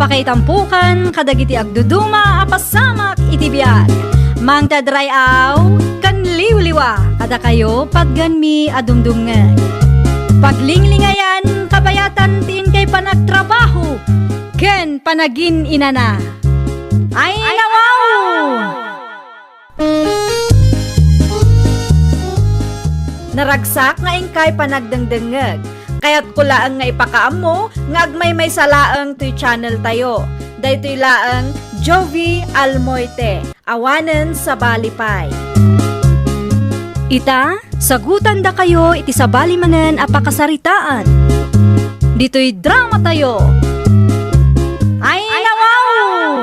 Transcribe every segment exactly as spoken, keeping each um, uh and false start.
Kaitampukan kadagiti agduduma a pasamak iti biag. Mangted ray-aw ken liwliwa kadakayo patgenmi a dumdumngeg. Paglinglingayan, kabayatan ti inkay panagtrabaho ken panagin-inana. Ay, nawaw! Naragsak nga inkay panagdengdengngeg. Kayatko laeng nga ipakaammo nga agmaymaysa laeng toy channel tayo. Daytoy laeng Jovie Almoite, awanen sabali pay. Ita, sagutandakayo iti sabali manen a pakasaritaan. Ditoy drama tayo. Ay, nawaw!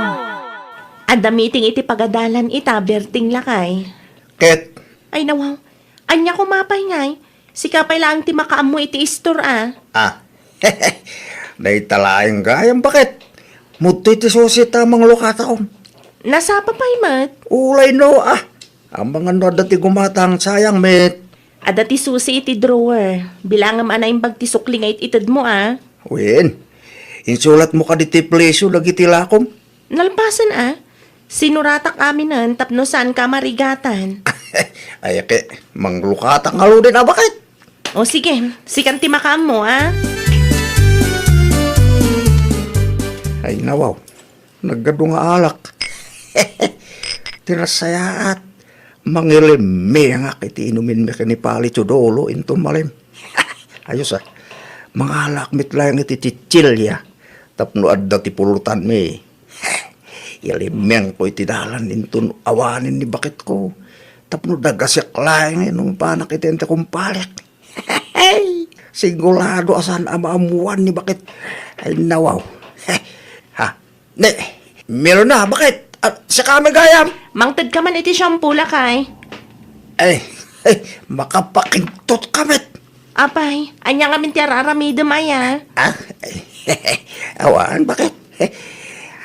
Adda meeting iti pagadalan ita, Berting lakay. Ket? Ay, nawaw. Ania koma pay ngay? Sika pay laeng ti makaammo iti istor a. Ah. Dayta laeng gayam, baket. Mudtoy ti susi ta manglukataon. Nasapa pay met? Ulay no, ah. Amangan no adda ti gumatang, sayang met. Adda ti susi iti drawer. Bilangem a naimbag ti sukli nga it-itedmo a. Wen, insulatmo kadi ti presio dagiti lakom? Nalpasen a. Sinuratak aminen tapno saanka a marigatan. Ay, ket, manglukatak ngaruden a baket. O sige, sikan ti makaammo a. Ay, nawaw. Nagadu nga alak. Ti nasayaat, mangilimmingak iti inuminmi ken ni Pali Teodoro inton malem. Ayos a, mangalak met laeng iti tsitsilya tapno adda ti pulutanmi. Ilimmingko iti dalan inton awanen ni baketko tapno dagasek laeng inumpanak iti ente kumpalek. Sigurado a saan a maammuan ni baket. Ay, nawaw. Ha? Ne, meron na, baket? Ah, siakami gayam? Mangted ka man iti shampoo, lakay. Ay, ay, makapakingtot ka met. Apay, ania ngamin ti ar-aramidem aya? Ah, ay, awan, baket?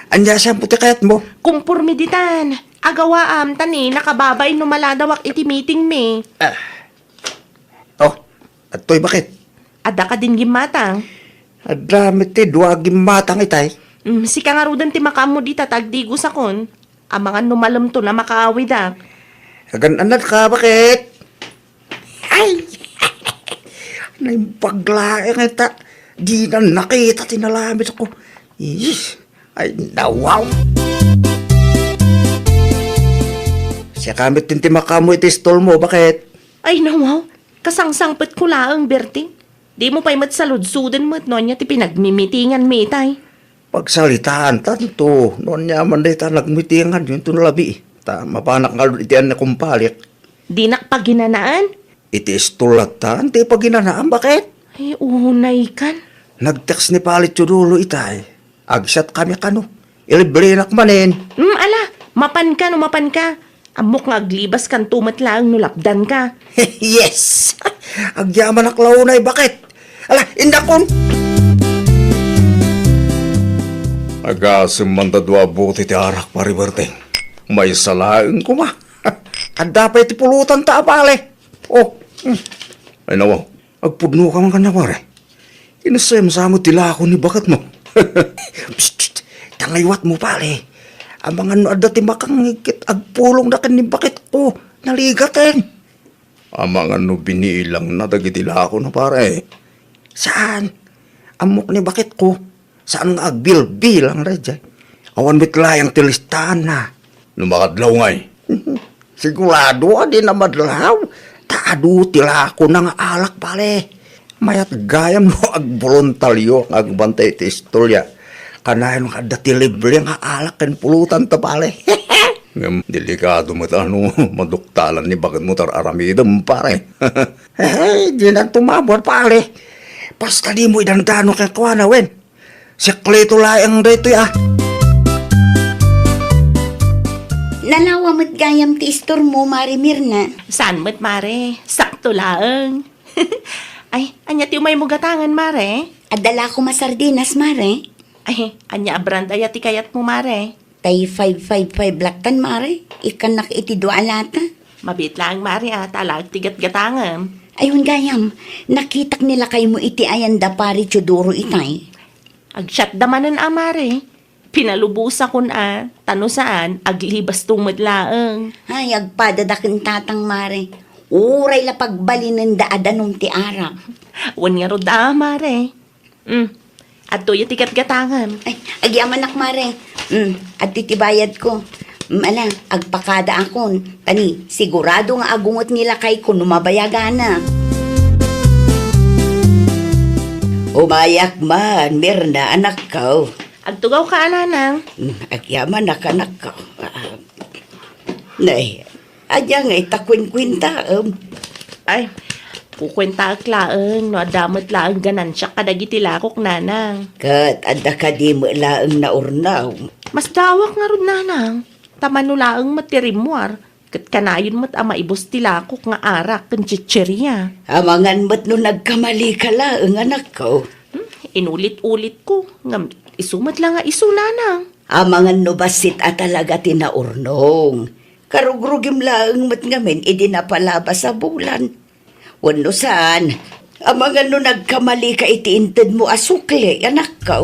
Ania shampoo ti kayatmo? Kumporme ditan. Agawaam, ta ni, nakababain no maladawak iti meeting mi. Ah, Oh, adtoy baket. Adda kadin gimmatang? Adda met ti dua a gimmatang itay. Mm, sika ngaruden ti makaammo dita ta agdigosakon. Amangan no malemton a makaawidak. Agan-anad ka, baket? Ay! Naimbag laeng ta dina nakita ti nalamitko. Ih, ay, nawaw! Siakami met ti makaammo iti istolmo, baket? Ay, nawaw! Kasangsangpetko laeng, Berting. Dimo pay met saludsoden met no ania ti pinagmimitinganmi itay. Pagsalitaan tanto no ania man dayta nagmitingan inton labi. Ta mapanak ngarud iti ania kumpalik. Dinak paginanaen? Iti istol latta ti paginanaem, baket? Ay, unay kan. Nag-text ni Pali Teodoro itay. Agsiatkami kano. Ilibrenak manen. Mm, ala, mapanka no mapanka. Ammok nga aglibaskanto met laeng no lapdanka. Yes! Agyamanak la unay, baket. Ala, indakon! Agasem man ta dua a bote ti arak, Pari Berting. Maysa laeng koma. Adda pay ti pulotanta a bale. Oh. Hmm. Ay, nawaw. Agpudno ka man kaniak, pare. Kinasayam sa met ti lako ni baketmo. Psst, psst. Tangayuatmo, pare. Amangan no adda ti makangngeg ket agpulongda ken ni baketko. Naligaten. Amangan no binilangna dagiti lakona, pare. Saan? Ammok ni baketko. Saan nga agbilbilang daydiay. Awan met layang ti listaanna. No makadlaw ngay? Sigurado a dina madlaw. Ta adu ti lakona nga alak, pare. Mayat gayam no agboluntario nga agbantay iti istorya. Kanayon nga adda ti libre nga alak ken pulotanta, pare. Ngem delikado met a no maduktalan ni baketmo ti ar-aramidem, pare. Hey, dinanto mabuar, pare. Basta dimo idandano kenkuana, wen. Sekreto laeng daytoy, ah. Nalawa met gayam ti istormo, Mare Mirna. Saan met, Mare? Sakto laeng. Ay, ania ti umaymo gatangen, Mare? Adda la koma sardinas, Mare. Ay, ania a brand aya ti kayatmo, Mare? Tay five five five lattan, Mare. Ikkannak iti dua a lata. Mabiit laeng, Mare, a, ta alaek ti gatgatangem. Ayun gayam, nakitak ni lakaymo iti ayan da Pari Teodoro itay. Agsiatda manen a, Mare. Pinalubosakon a, ta no saan, aglibasto met laeng. Ay, agpadada ken tatang, mare. Uray la pagbalinenda a danum ti arak. Wen ngarud a, mare. Mm. Adtoy ti gatgatangem. Ay, agyamanak, mare. Mm, adtoy ti bayadko. Mm, ala, agpakadaakon. Ta ni, sigurado nga agunget ni lakayko no mabayagana. Umayak man, Mirna, anakko. Agtugawka a, nanang. Mm, agyamanak, anakko. Ah, nay, ania ngay ta kuenkuentaem? Ay, kukuentaek laeng no adda met laeng ganansiak kadagiti lakok, nanang. Ket adda kadi met laeng naurnaw? Masdaawak ngarud, nanang. Ta mano laeng met ti rimmuar. Ket kanayon met a maibus ti lakok nga arak ken chicheria. Amangan met no nagkamalika laeng, anakko. Hmm, inulit-ulitko, ngem isu met la nga isu, nanang. Amangan no bassit a talaga ti naurnong. Karugrugim laeng met ngamin idi napalabas a bulan. Wenno saan, amangan no nagkamalika iti intedmo a sukli, anakko.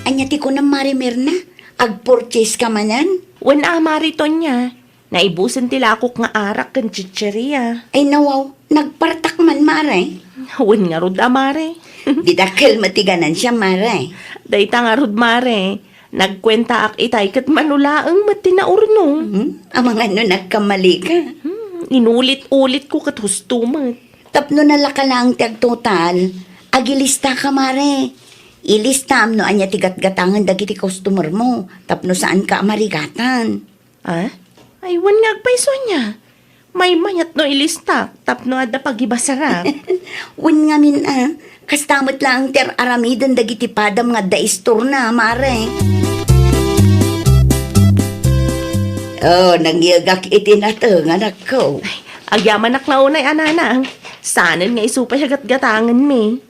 Ania ti kunam, Mare Mirna? Agpurchase ka manen? Wen a, Mare Tonya. Naibusen ti lakok nga arak ken chicheria. Ay, nawaw, nagpartak man, Mare. Wen ngarud a, Mare. Didakkel met ti ganansia, Mare. Dayta ngarud, Mare. Nagkuentaak itay ket mano laeng met ti naurnong. Hmm? Amangan no nagkamalika. Hmm, inulit-ulitko ket husto met. Tapno nalaka laeng ti agtotal, agilistaka, Mare. Ilistam no ania ti gatgatangen dagiti customermo tapno saanka a marigatan. Ah? Ay, wen nga agpayso ania. Maymayat no ilistak tapno adda pagibasarak. Wen ngamin a, kasta met laeng ti ar-aramiden dagiti padam nga adda istorna, Mare. Oh, nangyegak iti nateng, anakko. Ay, agyamanak la unay a, nanang. Saanen nga isu pay a gatgatangenmi.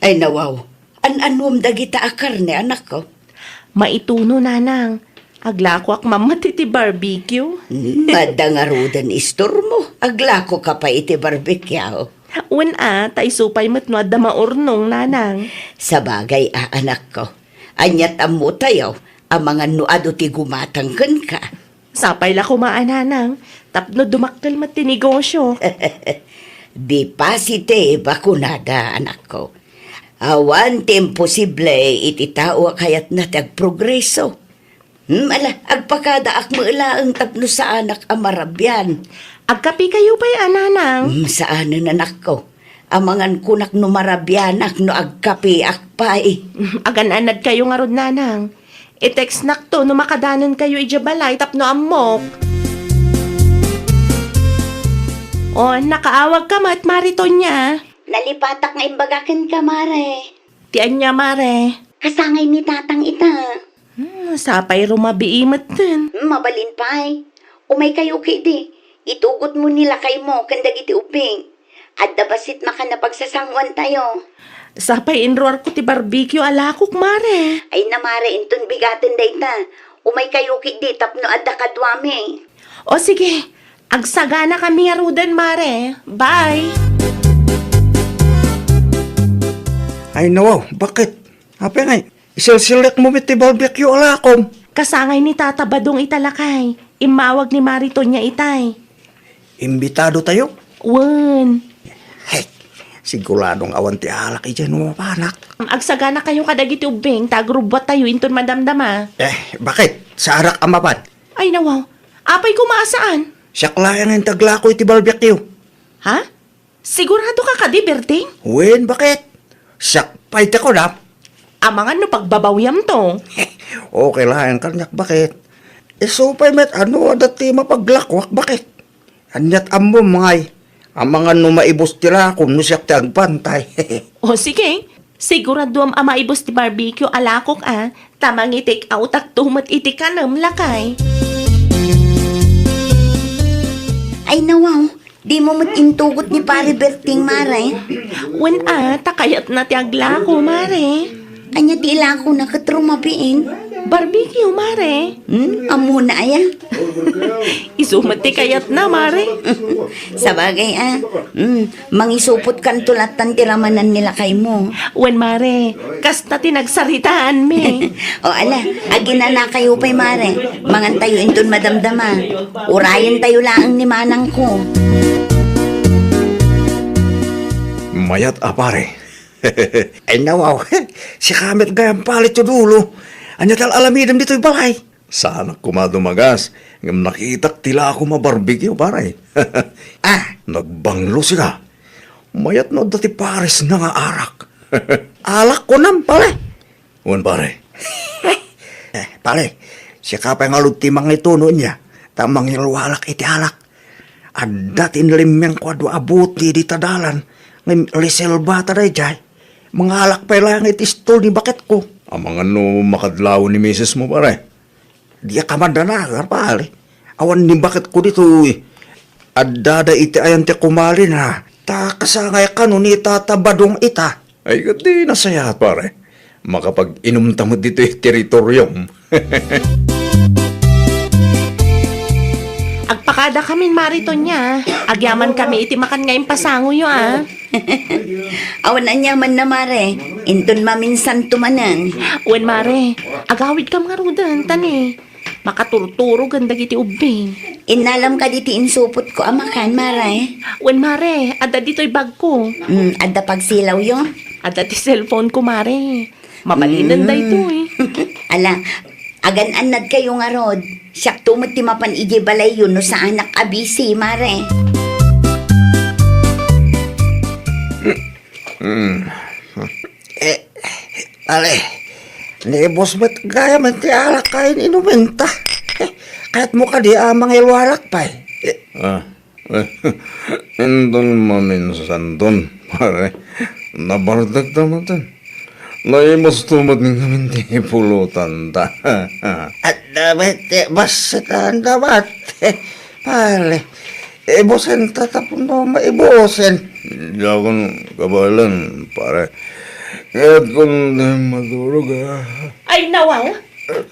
Ay, nawaw. An-anuem dagita a karne, anakko? Maituno, nanang. Aglakoak man met iti barbecue. Hmm, adda ngaruden istormo. Aglakoka pay iti barbecue. Wen a, ta isu pay met no adda maurnong, nanang. Sabagay a, anakko. Ania't ammotayo, amangan no adu ti gumatang kenka. Sapay la koma a, nanang, tapno dumakkel met ti negosio. Be positive a kunada, anakko. Awan ti imposible iti tao a kayatna ti agprogreso. Hmm, ala, agpakadaak met laeng tapno saanak a marabian. Agkapikayo pay a, nanang? Hmm, saanen, anakko. Amangan kunak no marabianak no agkapiak pay. Agan-anadkayo ngarud, nanang. I-textnakto no makadanenkayo idiay balay tapno ammok. O, nakaawagka met, Mare Tonya. Nalipatak nga imbaga kenka, Mare. Ti ania, Mare? Kasangay ni Tatang ita. Hmm, sapay rumabii metten. Hmm, mabalin pay. Umaykayo ketdi. Itugotmo ni lakaymo ken dagiti ubbing. Adda bassit makan a pagsasanguantayo. Sapay inruarko ti barbecue a lakok, Mare. Ay na, Mare, inton bigaten dayta. Umaykayo ketdi tapno adda kaduami. O sige, agsaganakami ngaruden, Mare. Bye! Ay, nawaw, bakit? Apay ngay, isilsilekmo met ti barbecue a lakom? Kasangay ni Tata Badong ita, lakay. Immawag ni Mare Tonya itay. Imbitadotayo? Wen. Hey, siguradong awan ti alak idiay no mapanak. Agsaganakayo kadagiti ubbing, ta agrubbuattayo inton madamdama. Eh, bakit? Saarak a mapan? Ay, nawaw. Apay koma a saan? Siak laeng ti aglako iti barbecue. Ha? Sigurado ka kadi, Berting? Wen, bakit? Siak pay ti kunam. Amangan no pagbabawiamto. Okay laeng kaniak, bakit? Isu pay met a no adda ti mapaglakoak, bakit? Ania't ammom, ngay? Amangan no maibus ti lakom no siak ti agbantay. O sige, siguraduam a maibus ti barbecue a lakok a, ta mangi-take outakto met iti kanem, lakay. Ay, nawaw, dimo met intugot ni Pare Berting, Mare? Wen a, ta kayatna ti aglako, Mare. Ania ti ilakona ket rumabiin? Barbecue, Mare. Hmm, ammona aya? Isu met ti kayatna, Mare. Sabagay, a. Hmm, mangisupotkanto lattan ti ramanan ni lakaymo. Wen, Mare, kasta ti nagsaritaanmi. O, ala, aginanakayo pay, Mare. Mangantayo inton madamdama. Urayentayo laeng ni manangko. Mayat a pare. Ay, nawaw. Sika met gayam pale ti dulo. Ania ti al-alamidem ditoy balay? Saanak koma dumagas, ngem nakitak ti lakom a barbecue, pare. Ah, nagbanglo sika. Mayat no adda ti pares na nga arak. Alak kunam, pare. Wen, pare. Eh, pare, sika pay ngarud ti mangituno nia, ta mangilualak iti alak. Adda ti inlemmengko a dua a bote dita dalan, ngem reserba ta daydiay. Mangalak pay laeng iti istor ni baketko. Amangan no makadlaw ni misesmo, pare. Diak a mandanagar, pare. Awan ni baketko ditoy. Addada iti ayan ti kumalina. Ta kasangay kano ni Tata Badong ita. Ay, ket di nasayaat, pare. Makapag-inumta met ditoy teritoriom. Agpakadakamin, Mare Tonia. Agyamankami iti makan nga impasangoyo, a. Awan aniamanna, Mare. Inton maminsanto manen. Wen, Mare, agawidkam ngaruden, ta ni, makaturturogen dagiti ubbing. Innalam kadi ti insupotko a makan, Mare? Wen, Mare, adda ditoy bagko. Mm, adda pagsilawyo? Adda ti cellphone ko, Mare. Mabalinen Mm. daytoy. Ala, agan-annadkayo ngarud. Siakto met ti mapan idiay balayyo no saanak a busy, Mare. Mm. Eh, ale, naibus met gayam ti alak a in-inumenta. Eh, kayatmo kadi a mangilualak pay? Eh, Ah. Inton maminsanton, pare, nabartekta met. Naibusto met ngamin ti pulotanta. Adda met ti bassit a nabat, pare. Ibusenta tapno maibusen. Diakon kabaelan, pare. Kayatko ti maturog, a. Ay, nawaw!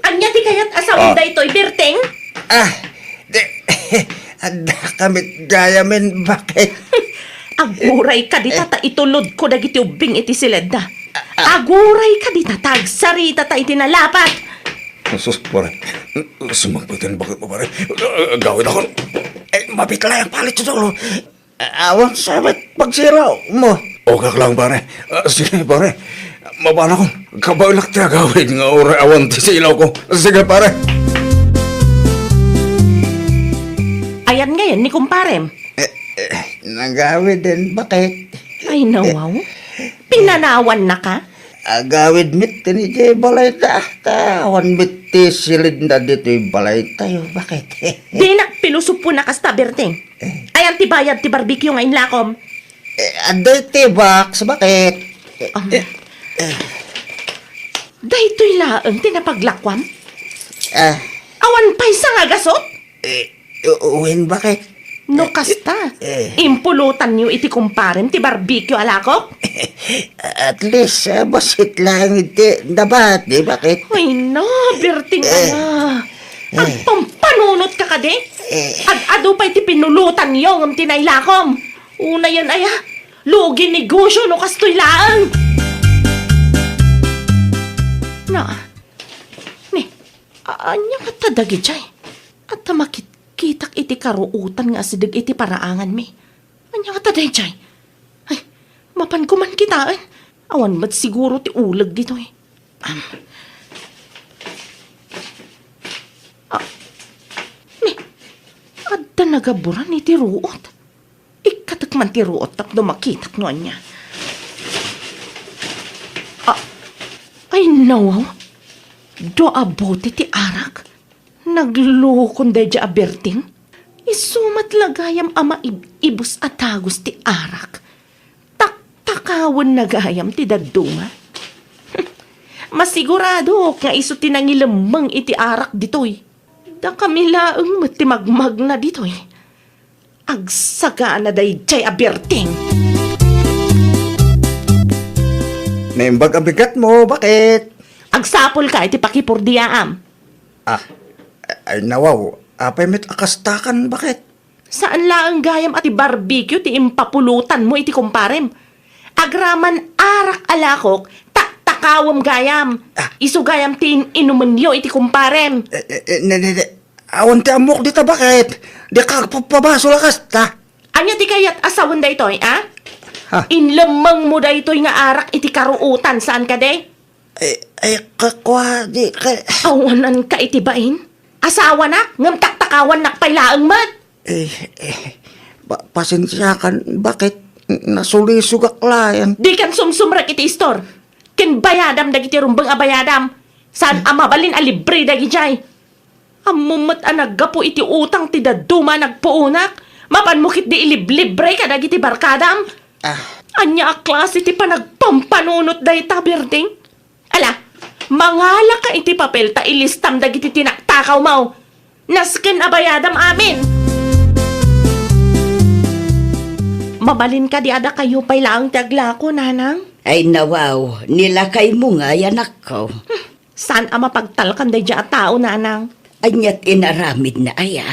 Ania ti kayat a sawen Ah. daytoy, Berteng? Ah, di, adda kami gayamen, bakit? Aguray ka dita ta itulodko dagiti ubbing iti siledda. Ah. Aguray ka dita ta agsaritata iti nalapat. Sus, pare. Sumagpet ti baketmo, pare. Gawidakon. Eh, mapitlayak pale ti dolo. Awan sa met pagsirawmo. Ogak lang, pare. Ah, sige, pare. Mabanakon. Kabaelak ti agawid nga uray awan ti silawko. Sige, pare. Ayan ngayon ni kumparem? Eh, eh, nagawiden, bakit? Ay, nawaw. Pinanawan na ka? Agawid met ti idiay balayta, ta awan met ti siledna ditoy balaytayo, bakit? Dinak pilosopo na kasta, Berteng. Eh. Ayan ti bayad ti barbecue nga inlakom. Eh, adda iti box, bakit? Eh, Um, eh, eh. Daytoy laeng ti napaglakuam? Ah. Awan pay sa nga gasot? Eh, u-, wen, bakit? No Eh, kasta, eh. impulutanyo iti kumparem ti barbecue a lakok? At least, ah, bassit lang iti nabati, bakit? Ay na, Berting Eh. ala. Eh. Agpampanunot ka kadi? Eh. Ad-adu pay ti pinulutanyo ngem ti nailakom. Unayen aya, lugi negosyo no kastoy laeng. Na, ni, a-, ania ngata dagijay? Adda makitkitak iti karuotan nga asideg iti paraanganmi. Ania ngata dayjay? Ay, mapanko man kitaen. Awan met siguro ti uleg ditoy. Am. Ah, ni, adda nagaburan iti ruot. Ikkatek man ti ruot tapno makitak no ania. Ah, ay, nawaw. Dua a bote ti arak. Naglukon daydiay a Berting. Isu met la gayam a maib-ibus a dagus ti arak. Taktakawen na gayam ti dadduma. Masiguradok nga isu ti nangilemmeng iti arak ditoy. Dakami laeng met ti magmagna ditoy. Agsagana daydiay a Berting. Naimbag a bigatmo, bakit? Sapulka iti pakipurdiaam. Ah, ay, nawaw, apay met a kastakan, baket? Saan laeng gayam a ti barbecue ti impapulutanmo iti kumparem. Agraman arak a lakok, taktakawem gayam. Ah. Isu gayam ti in-inumenyo iti kumparem. Eh, eh, eh, ne, ne, ne. Awan ti ammok dita, baket? Dika agpapabasol a kasta. Ania ti kayat a sawen daytoy, a? Ha? Inlemmengmo daytoy nga arak iti karuotan, saan kadi? Eh, eh, ka-, kua, di ka- Awananka iti bain? Asawanak, ngem taktakawannak pay laeng met. Eh, eh, pa-, pasensiakan, baket? Nasulisogak laeng. Dikan sumsumrek iti istor. Ken bayadam dagiti rumbeng a bayadam. Saan a mabalin a libre dagidiay. Ammom met a naggapu iti utang ti dadduma a nagpuonak. Mapanmo ketdi iliblibre kadagiti barkadam. Ah. Ania a klase ti panagpampanunot dayta, Berting? Ala, mangalaka iti papel ta ilistam dagiti tinaktakawmo. Nasken a bayadam amin. Mabalin kadi a dakayo pay laeng ti aglako, nanang? Ay, nawaw, ni lakaymo ngay, anakko. Saan a mapagtalkan daydiay a tao, nanang? Ania ti inaramidna aya?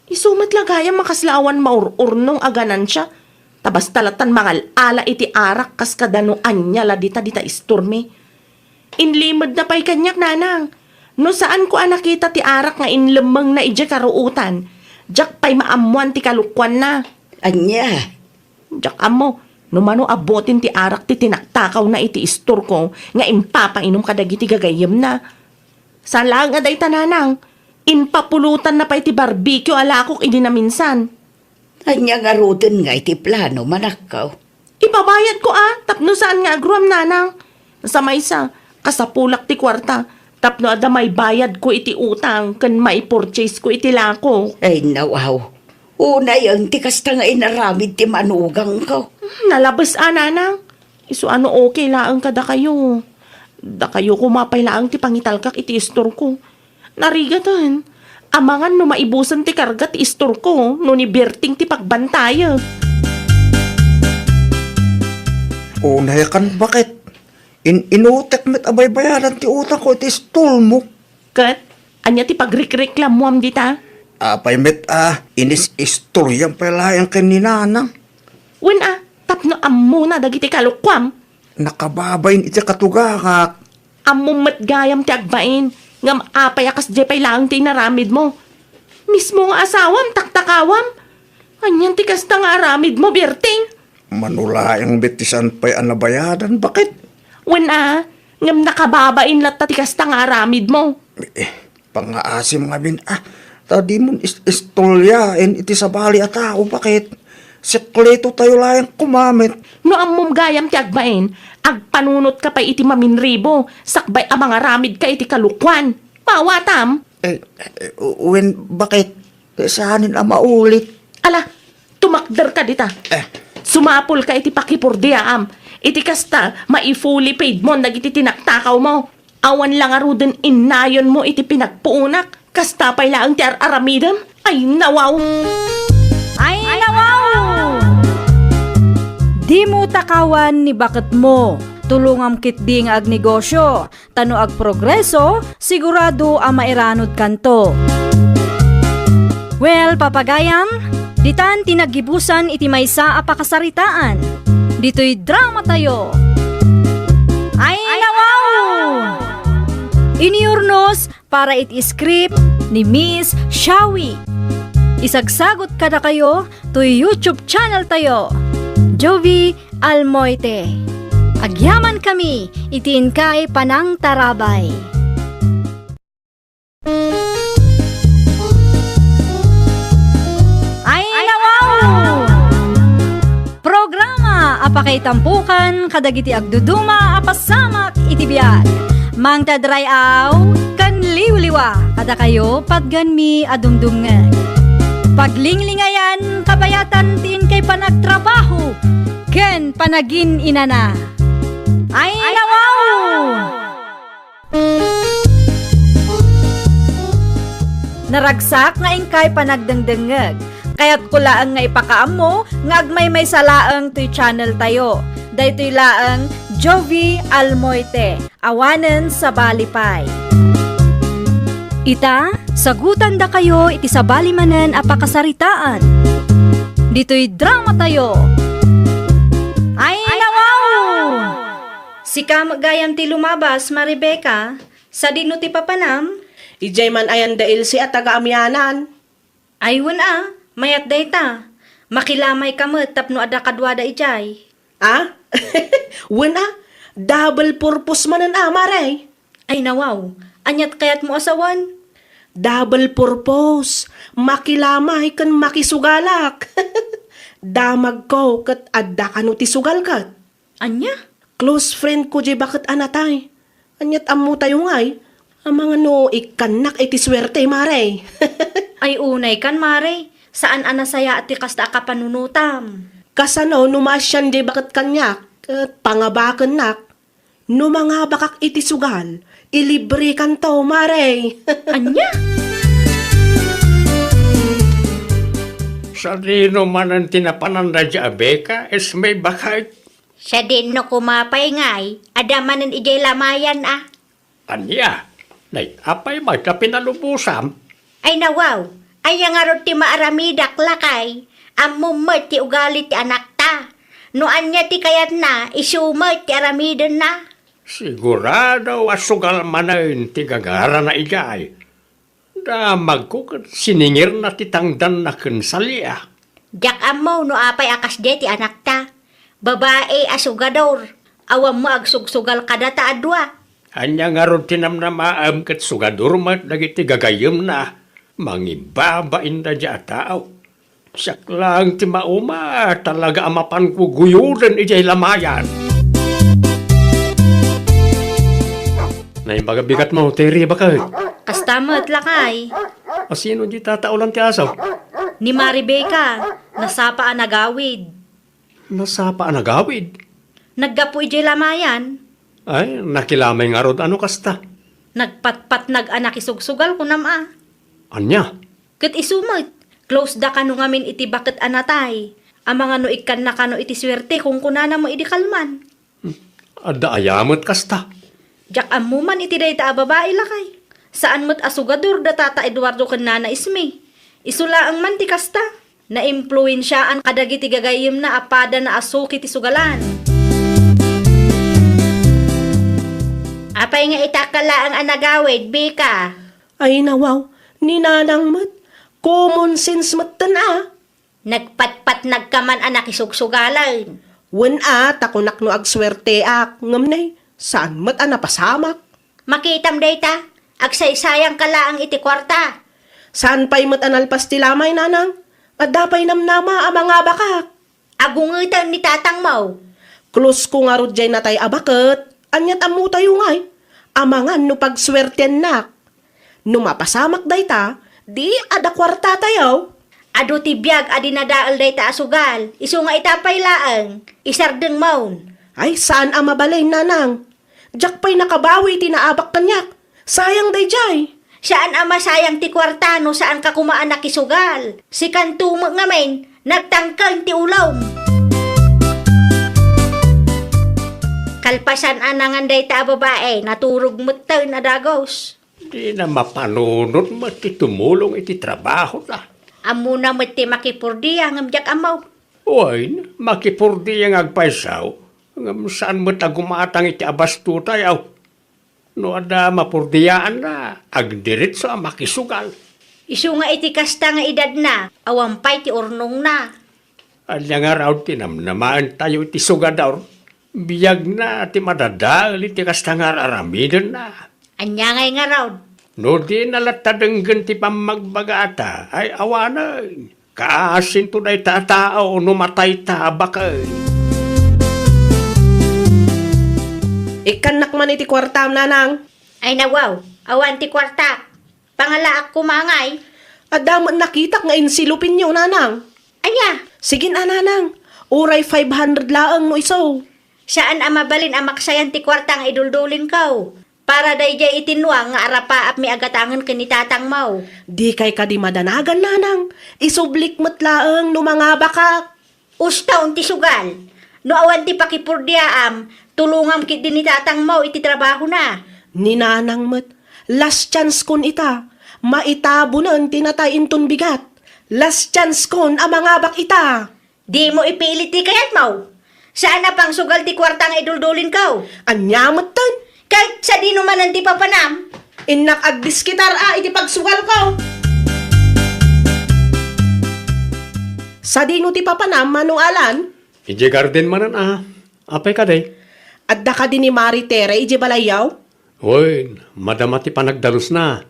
Isu met la gayam a kasla awan maur-urnong a ganansia, ta basta lattan mangal-ala iti arak kas kada no ania la dita, dita istormi. Inlimedna pay kaniak, nanang. No saanko a nakita ti arak nga inlemmengna idiay karuotan, diak pay maammoan ti kalokuanna. Ania? Diak ammo no mano a butin ti arak ti tinaktakawna iti istorko nga impapainom kadagiti gagayyemna. Saan laeng a dayta, nanang, impapulotanna pay ti barbecue a lakok idi naminsan. Ania ngaruden ngay ti plano, manakko? Ipabayadko a, tapno saan nga agruam, nanang. Sa maysa, kasapulak ti kuarta, tapno adda maibayadko iti utang ken maipurchaseko iti lakok. Ay, nawaw. Unayen ti kasta nga inaramid ti manugangko. Nalabes a, nanang. Isu a no okay laeng kadakayo. Dakayo koma pay laeng ti pangitalkak iti istorko. Narigaten. Amangan no maibusen ti karga ti istorko no ni Berting ti pagbantayek. Unayakan, baket? In-inutek met a baybayadan ti utangko iti istormo. Ket, ania ti pagrikreklamoam dita? Apay met a inis-istoriam pay laeng ken ni nanang? Wen a, tapno ammona dagiti kalokuam. Nakababain iti katugangak. Ammom met gayam ti agbain, ngem apay a kasdiay pay laeng ti inaramidmo? Mismo nga asawam, taktakawam? Anian ti kasta nga aramidmo, Berting? Mano laeng met ti saan pay a nabayadan, baket? Wen a, ngem nakababain latta ti kasta nga aramidmo. Eh, pangngaasim ngamin, ah, ta dimon is-, istoryaen iti sabali a tao, baket? Sekreto tayo laeng kumamet. No ammom gayam ti agbain, agpanunotka pay iti maminribo, sakbay a mangaramidka iti kalokuan. Maawatam? Eh, eh, wen, baket? Eh, saanen a maulit. Ala, tumakderka dita. Eh. Sumapulka iti pakipurdiaam. Iti kasta, maifulipidmon dagiti tinaktakawmo. Awan la ngaruden innayonmo iti pinagpuonak. Kasta pay laeng ti ar-aramidem. Ay, nawaw! Ay, nawaw! Dimo takawan ni baketmo. Tulongam ketdi nga agnegosio. Ta no agprogreso, sigurado a mairanudkanto. Well, papagayam, ditan ti naggibusan iti maysa a pakasaritaan. Ditoy dramatayo. Ay, nawaw! Iniurnos para iti script ni Miss Shawi. Isagsagot kadakayo toy YouTube channel tayo, Jovie Almoite. Agyaman kami iti inkay panangtarabay. Ay, nawaw! Programa a pakaitampokan kadagiti agduduma a pasamak iti biag. Mangted ray-aw ken liwliwa kadakayo patgenmi a dumdumngeg. Paglinglingayan, kabayatan ti inkay panagtrabaho ken panagin-inana. Ay, nawaw! Naragsak nga inkay panagdengdengngeg. Kayatko laeng nga ipakaammo nga agmaymaysa laeng toy channel tayo. Daytoy laeng Jovi Almoite, awanen sabali pay. Ita, sagutandakayo iti sabali manen a pakasaritaan. Ditoy dramatayo. Ay, nawaw! Sika met gayam ti lumabas, Marebecca, sadino ti papanam? Idiay man ayan da Elsie a taga Amianan. Ay, wen a, mayat dayta. Makilamayka met tapno adda kaduada idiay. A? Wen a, double purpose manen a, Mare. Ay, nawaw, aniat kayatmo a sawen? Double purpose, makilamay ken makisugalak. Damagko ket adda kano ti sugal ket. Ania? Close friend ko diay baket a natay. Aniat ammotayo ngay? Amangan no ikkannak iti suerte, Mare. Ay, unay kan, Mare. Saan a nasayaat ti kasta a kapanunotam. Kasano no maasian diay baket kaniak, ket pangabakennak? No mangabakak iti sugal, ilibrekanto, Mare. Ania? Sadino manen ti napanan daydiay a Becca, Esme, baket? Sadino koma pay ngay, adda manen idiay lamayan a. Ania? Nay, apay met a pinalubosam? Ay, nawaw, ania ngarud ti maaramidak, lakay? Ammom met ti ugali ti anakta. No ania ti kayatna, isu met ti aramidenna. Sigurado a sugal manen ti gagarana idiay. Damagko ket siningirna ti tangdanna ken salia. Diak ammo no apay a kasdiay ti anakta. Babai a sugador, awan mo agsugsugal kadata a dua. Ania ngarud ti namnamaem ket sugador met dagiti gagayyemna? Mangibabain daydiay a tao. Siak laeng ti mauma, talaga a mapan guguyoden idiay lamayan. Naimbag a bigatmo, Terry, baket? Kasta met, lakay. A, sino di tataolan ti aso? Ni Marebecca, nasapa a nagawid. Nasapa a nagawid? Naggapu idiay lamayan. Ay, nakilamay ngarud a no kasta. Nagpatpatnag a nakisugsugal, kunam a. Ania? Ket isu met, close da kano ngamin iti baket a natay. Amangan no ikkanna kano iti suerte, kunkunana mo idi kalman. Hmm. Adda aya met kasta? Diak ammo man iti dayta a babai, lakay. Saan met a sugador da Tata Eduardo ken Nana Ismi. Isu laeng man ti kasta. Naimpluensiaan kadagiti gagayyemna a padana a suki ti sugalan. Apay nga itakka laeng a nagawid, Bika? Ay, nawaw, ni Nanang met. Common sense metten a. Nagpatpatnagka man a nakisugsugalen. Wen a, ta kunak no agsuerteak, ngem ne, saan met a napasamak. Makitam dayta, agsaysayangka laeng iti kuarta. Saan pay met a nalpas ti lamay, Nanang? Adda pay namnama a mangabakak. Agungeten ni tatangmo. Close ko ngarud diay natay a baket, aniat ammotayo ngay? Amangan no pagsuertiannak. No mapasamak dayta, di adda kuartatayo. Adu ti biag a dinadael dayta a sugal, isu nga ita pay laeng, isardengmon. Ay, saan a mabalin, Nanang. Diak pay nakabawi iti naabak kaniak. Sayang daydiay. Saan a masayang ti kuarta no saanka koma a nakisugal. Sikanto met ngamin, nagtangken ti ulom. Kalpasan a nangan dayta a babai, naturog metten a dagus. Dina mapanunot met ti tumulong iti trabahona. Ammona met ti makipurdia ngem diak ammo. Wen, makipurdia nga agpayso, ngem saan met a gumatang iti abastotayo. No adda mapurdiaanna, agdiretso a makisugal. Isu nga iti kasta nga edadna, awan pay ti urnongna. Ania ngarud ti namnamaentayo iti sugador? Biagna ti madadael iti kasta nga ar-aramidenna. Ania ngay ngarud? No dina latta denggen ti pammagbagata, ay awanen. Kaasinto dayta a tao no matayta, baket. Ikkannak man iti kuartam, Nanang. Ay, nawaw, awan ti kuarta. Pangalaak koma ngay. Adda met nakitak nga enselopenyo, Nanang. Ania? Sige a, Nanang. Uray five hundred laeng no isu. Saan a mabalin a maksayan ti kuarta nga iduldulingko. Para daydiay iti nuang nga arapaapmi a gatangen ken ni tatangmo. Dikay kadi madanagan, Nanang. Isublik met laeng no mangabakak. Uston ti sugal. No awan ti pakipurdiaam, tulongam ketdi ni tatangmo iti trabahona. Ni nanang met, last chance kon ita, maitabunen ti natay inton bigat. Last chance kon a mangabak ita. Dimo ipilit ti kayatmo. Saan a pangsugal ti kuarta nga iduldulinko. Ania metten? Ket sadino manen ti papanam? Innak agdiskitar a iti pagsugalko. Sadino ti papanam, Manong Alan? Idiay garden manen a. Apay kadi? Adda kadi ni Mari Tere idiay balayyo? Wen, madama ti panagdalusna.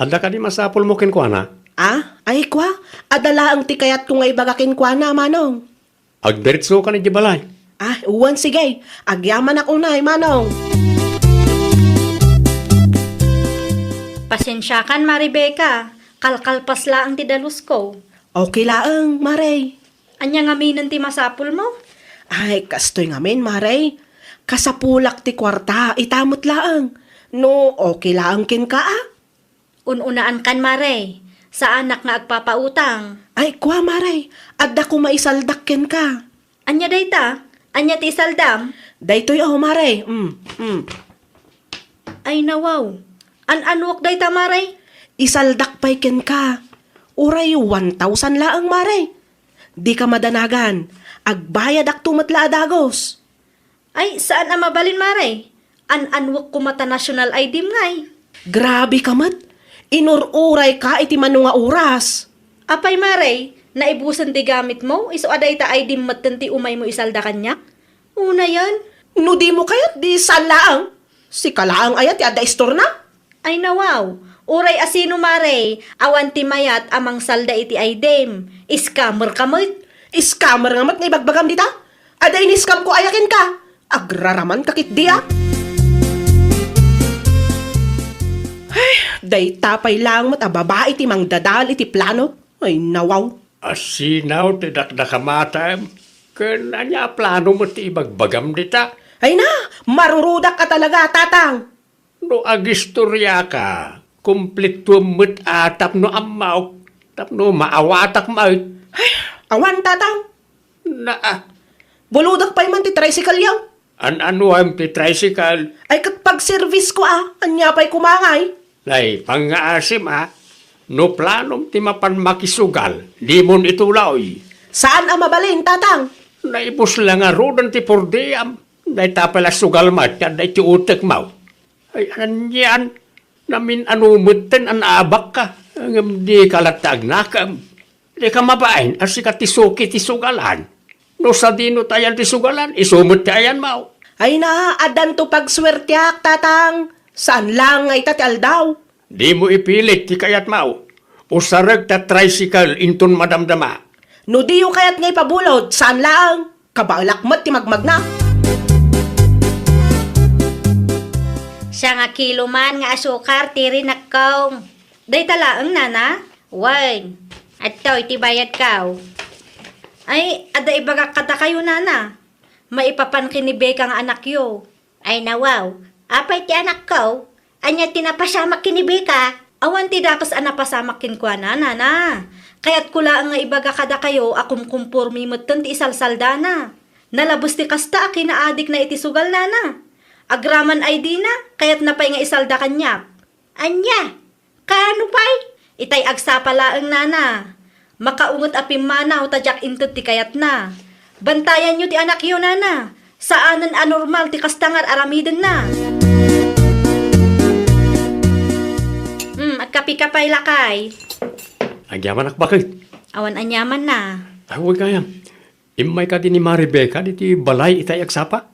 Adda kadi masapulmo kenkuana? Ah, ay kua, adda laeng ti kayatko nga ibaga kenkuana, Manong. Agdiretsokan idiay balay. Ah, wen, sige. Agyamanak unay, Manong. Pasensiakan, Mari Becca. Kalkalpas laeng ti dalusko. Okay laeng, Mare. Ania ngaminen ti masapulmo? Ay, kastoy ngamin, Mare. Kasapulak ti kuarta, ita met laeng. No, okay laeng kenka, a? Un-unaankan, Mare. Saanak nga agpapautang. Ay, kua, Mare. Adda koma isaldak kenka. Ania dayta? Ania ti isaldam? Daytoy, o, Mare. Mm, mm. Ay, nawaw. An-anuak dayta, Mare? Isaldak pay kenka. Uray one thousand laeng, Mare. Dika madanagan. Agbayadakto met la a dagus. Ay, saan a mabalin, Mare. An-anuak koma ta national I D-m ngay. Grabe ka met. Inur-urayka iti mano nga oras. Apay, Mare, naibusen ti gamitmo, isu a dayta I D-m metten ti umaymo isalda kaniak? Unayen? No dimo kayat, di saan laeng. Sika laeng aya ti adda istorna? Ay, nawaw. Uray a sino, Mare, awan ti mayat a mangsalda iti I D-m. Scammer ka met. Scammer nga met nga ibagbagam dita? Adda in-scam-ko aya kenka? Agraraman ka ketdi, a? Ay, dayta pay laeng met a babai ti mangdadael iti plano. Ay, nawaw. Asinaw ti dakdakamatem, ken ania a plano met ti ibagbagam dita? Ay na, marurudak a talaga, Tatang. No agistoriaka, kumplituem met a tapno ammok, tapno maawatak met. Ay, awan, Tatang. Na, ah. Buludak pay man ti tricycle-yo. An-anuem ti tricycle? Ay, ket pagservice-ko, a. Ania pay koma ngay? Nay, pangngaasim, a. No planom ti mapan makisugal, dimon itulaw. Saan a mabalin, Tatang? Naibus la ngaruden ti purdiam. Dayta pay la sugal met, ket dayta ti utekmo. Ay, anian, namin-ano metten a naabakka, ngem dika latta agnakem. Dika mabain a sika ti suki ti sugalan. No sadino ti ayan ti sugalan, isu met ti ayanmo. Ay na, addanto pagsuertiak, Tatang. Saan laeng nga ita ti aldaw. Dimo ipilit ti kayatmo. Usarek ta tricycle inton madamdama. No diyo kayat nga ipabulod, saan laeng. Kabaelak met ti magmagna. Sangakilo man nga asukar ti rinakko. Dayta laeng, nana? Wen, adtoy ti bayadko. Ay, adda ibagak kadakayo, nana. Maipapan ken ni Becca nga anakyo. Ay, nawaw. Apay ti anakko? Ania ti napasamak ken ni Becca? Awan ti dakes a napasamak kenkuana, nana. Kayatko laeng nga ibaga kadakayo a kumkumpormi metten ti isalsaldana. Nalabes ti kasta a kinaadikna iti sugal, nana. Agraman I D-na, kayatna pay nga isalda kaniak. Ania? Kaano pay? Itay agsapa laeng, nana. Makaunget a pimmanaw ta diak inted ti kayatna. Bantayanyo ti anakyo, nana. Saanen a normal ti kasta nga ar-aramidenna. Hmm, agkapika pay, lakay. Agyamanak baket. Awan aniamanna. Awan gayam. Immay kadi ni Mari Becca ditoy balay itay agsapa?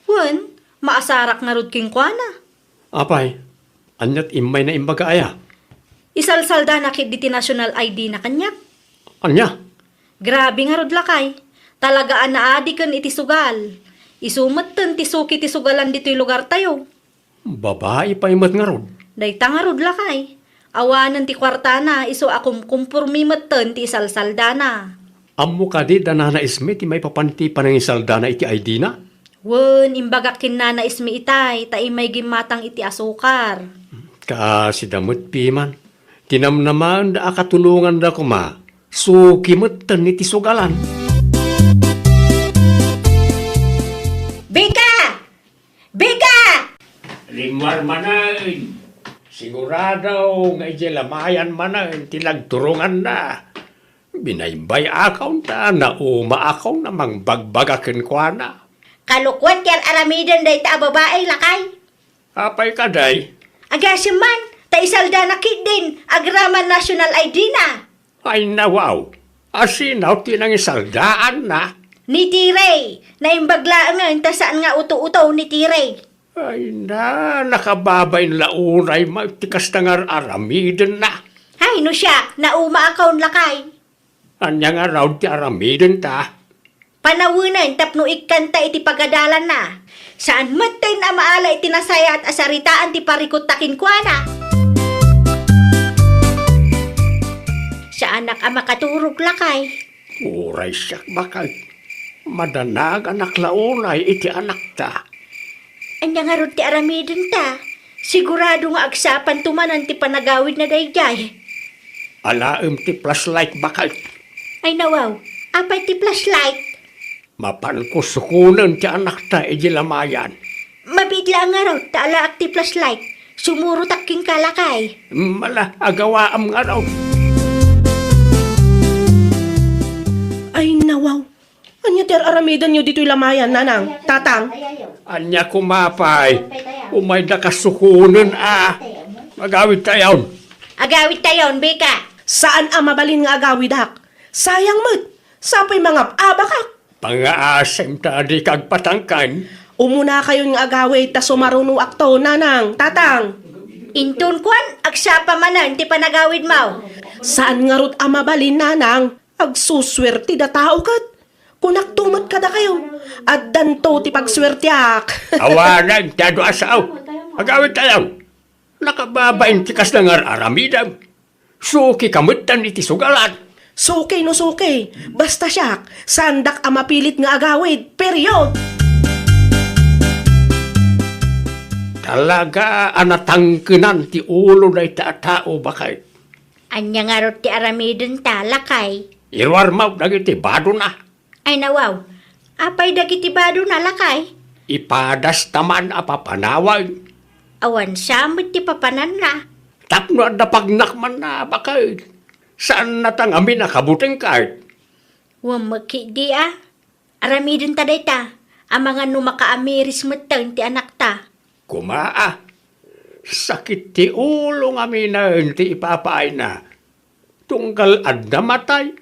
Wen, maasarak ngarud kenkuana. Apay, aniat immayna imbaga aya? Isalsaldana ketdi ti national I D-na kaniak. Ania? Grabe ngarud, lakay. Talaga a naadiken iti sugal. Isu metten ti suki ti sugalan ditoy lugartayo. Babai pay met ngarud. Dayta ngarud, lakay. Awanen ti kuartana, isu a kumkumpormi metten ti isalsaldana. Ammo kadi da Nana Esme ti maipapan ti panangisaldana iti I D-na? Wen, imbagak ken Nana Esme itay, ta immay gimmatang iti asukar. Kaasida met piman. Tinamnamaenda a katulonganda koma, suki metten iti sugalan. Marmanen, sigurado nga idiay lamayan manen ti nagturonganna. Binaybay-akon ta naumaakon a mangbagbaga kenkuana. Kalokuan ti ar-aramiden dayta a babai, lakay. Apay kadi? Agasem man, ta isaldana ketdin agraman national I D na. Ay, nawaw. Asino ti nangisaldaanna? Ni Tirey. Naimbag laengen ta saan nga uto-uto ni Tirey. Ay na, nakababain la unay met ti kasta nga ar-aramidenna. Hay, no siak, naumaakon, lakay. Ania ngarud ti aramidenta? Panawenen tapno ikkanta iti pagadalanna. Saan metten a maala iti nasayaat a saritaan ti parikutta kenkuana. Saanak a makaturog, lakay. Uray siak, baket. Madanaganak la unay iti anakta. Ania ngarud ti aramidenta? Sigurado nga agsapanto manen ti panagawidna daydiay. Alaem ti flashlight, baket. Ay, nawaw, apay ti flashlight? Mapanko sukonen ti anakta idiay lamayan. Mabiit laeng ngarud ta alaak ti flashlight. Sumurotak kenka, lakay. Mala, agawaam ngarud. Ay, nawaw. Ania ti ar-aramidenyo ditoy lamayan, nanang, tatang? Ania koma pay? Umaydaka sukonen a. Agawidtayon. Agawidtayon, bika. Saan a mabalin nga agawidak. Sayang met. Sapay mangab-abakak. Pangaasim ta dika agpatangken. Umunakayon nga agawid ta sumarunoakto, nanang, tatang. Inton kuan, agsapa manen ti panagawidmo. Saan ngarud a mabalin, nanang. Agsusuerte da tao ket. Kunakto met kadakayo, addanto ti pagsuerteak. Awanen ti adu a sao. Agawidtayon. Nakababain ti kasta nga ar-aramidem. Sukika metten iti sugalan. Suki no suki, basta siak, saandak a mapilit nga agawid, period! Talaga a natangkenan ti ulo dayta a tao, baket. Ania ngarud ti aramidenta, lakay? Iruarmo dagiti badona. Ay, nawaw. Apay dagiti badona, lakay? Ipadasta man a papanawen. Awan sa met ti papananna. Tapno adda pagnakmanna, baket. Saanna ta ngamin a kabutengka. Wen met ketdi a. Aramidenta dayta, amangan no makaamiris metten ti anakta. Koma a, sakit ti ulo ngaminen ti ipapaayna. Tunggal adda matay,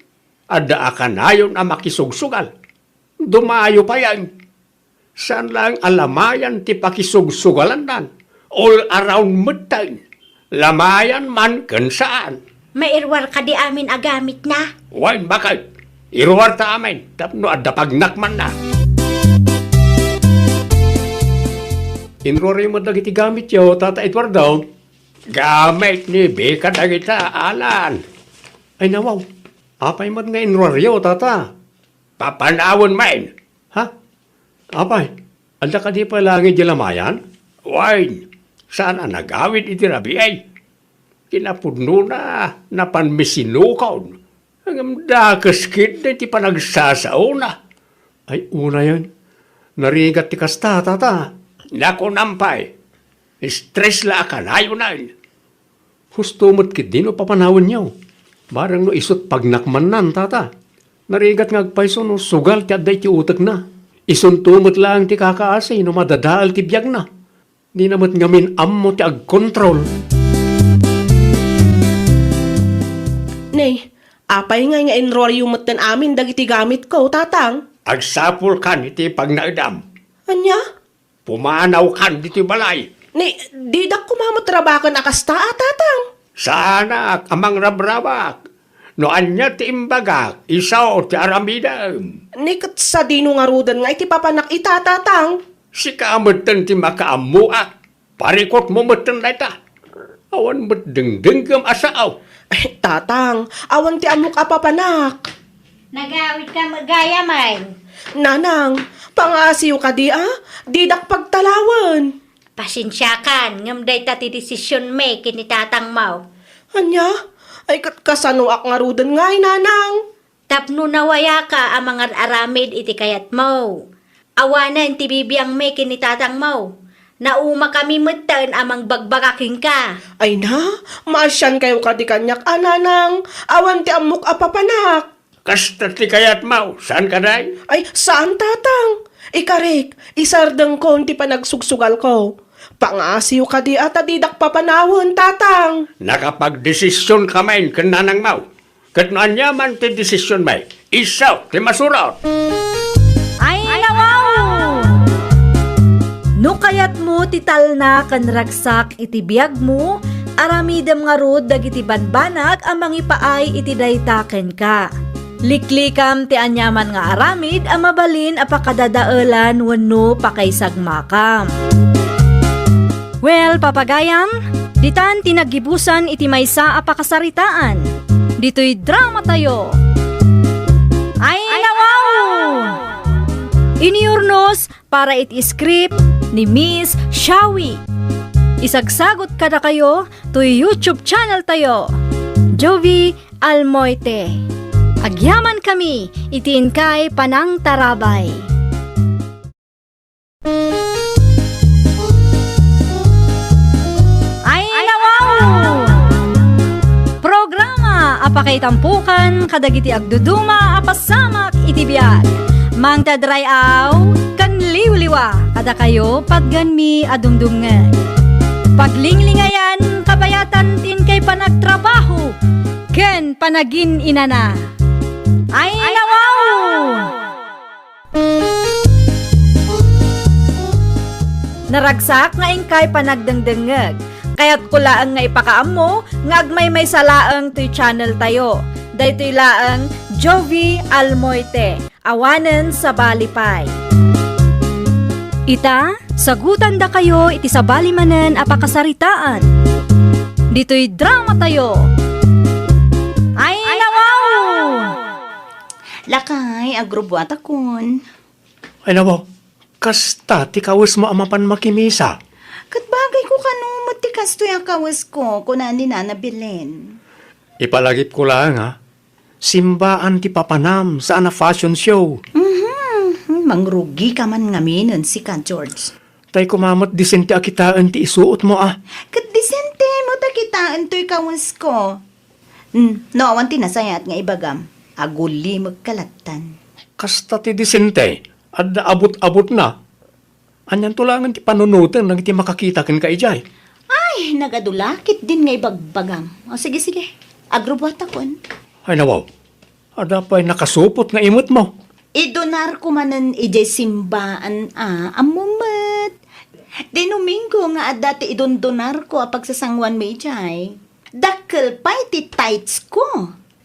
adda a kanayon a makisugsugal. Dumayo payen. Saan laeng a lamayan ti pakisugsugalannan. All around metten. Lamayan man ken saan. Mairuar kadi amin a gamitna? Wen, baket. Iruarta amin tapno adda pagnakmanna. Inruaryo met dagiti gamityo, Tata Eduardo? Gamit ni Bika dagita, Alan. Ay, nawaw. Apay met nga inruaryo, Tata? Papanawen manen. Ha? Apay, adda kadi pay laeng idiay lamayan? Wen, saan a nagawid iti rabii. Kinapudnona, napanmi sinukon. Ngem dakes ketdi ti panagsasaona. Ay, unayen. Narigat ti kasta, Tata. Nakunam pay. Stress la a kanayonen. Husto met ketdi no papanawenyo. Bareng no isut' pagnakmannan, Tata. Narigat nga agpayso no sugal ti adda iti utekna. Isunto met laeng ti kakaasi no madadael ti biagna. Dina met ngamin ammo ti agkontrol. Nay, apay ngay nga inruaryo metten amin dagiti gamitko, Tatang? Agsapulkan iti pagnaedam. Ania? Pumanawkan ditoy balay. Ni, didak koma met rabaken a kasta a, Tatang. Saanak a mangrabrabak. No ania ti imbagak, isu ti aramidem. Ni ket sadino ngaruden nga iti papanak ita, Tatang? Sika metten ti makaammoak. Parikutmo metten dayta. Awan met dengdenggem a sao. Ay, Tatang, awan ti ammok a papanak. Nagawidka met gayam. Nanang, pangaasiyo kadi a? Didak pagtalawen. Pasensiakan, ngem dayta ti desisyon mi ken ni tatangmo. Ania? Ay, ket kasanoak ngaruden ngay, Nanang? Tapno nawayaka a mangar-aramid iti kayatmo. Awanen ti bibiangmi ken ni tatangmo. Naumakami metten a mangbagbaga kenka. Ay na, maasiankayo kadi kaniak a nanang, awan ti ammok a papanak. Kasta ti kayatmo, saan kadi? Ay, saan, tatang. Ikarik, isardengkon ti panagsugsugalko. Pangasiyo kadi a ta didak papanawen, tatang. Nakapagdesisionka manen ken nanangmo. Ket no aniaman ti desisionmi, isu ti masurot. Ay, nawaw! No kayatmo ti talna ken ragsak iti biagmo, aramidem ngarud dagiti banbanag a mangipaay iti dayta kenka. Liklikam ti aniaman nga aramid a mabalin a pakadadaelan wenno pakaisagmakam. Well, papagayam, ditan ti naggibusan iti maysa a pakasaritaan. Ditoy drama tayo. Ay, nawaw! Iniurnos para iti script ni Miss Shawi. Isagsagot kadakayo toy YouTube channel tayo, Jovi Almoite. Agyaman kami iti inkay panangtarabay. Ay, nawaw! Programa a pakaitampokan kadagiti agduduma a pasamak iti biag. Mangted ray-aw ken liwliwa kadakayo patgenmi a dumdumngeg. Paglinglingayan kabayatan ti inkay panagtrabaho ken panagin-inana. Ay, nawaw! Naragsak nga inkay panagdengdengngeg. Kayatko laeng nga ipakaammo nga agmaymaysa laeng toy channel tayo. Daytoy laeng Jovi Almoite, awanen sabali pay. Ita, sagutandakayo iti sabali manen a pakasaritaan. Ditoy drama tayo. Ay, nawaw! Lakay, agrubbuatakon. Ay, nawaw, kasta ti kawesmo a mapan makimisa? Ket bagayko kano met ti kastoy a kawesko, kuna ni Nana Belen. Ipalagipko laeng, a, simbaan ti papanam, saan a fashion show. Mhm, mangrugika man ngaminen, sika, George. Tay koma met disente a kitaen ti isuotmo, a. Ket disente met a kitaen toy kawesko. Hmm, no awan ti nasayaat nga ibagam, agulimekka lattan. Kasta ti disente, adda abut-abutna. Anianto laengen ti panunoten dagiti makakita kenka idiay? Ay, nagadu la ketdin nga ibagbagam. O, sige, sige. Agrubbuatakon. Ay, nawaw. Adda pay nakasupot nga imetmo. Idonarko manen idiay simbaan a, ammom met. Ti Domingo nga adda ti idondonarko a pagsasanguanmi idiay. Dakkel pay ti tights ko.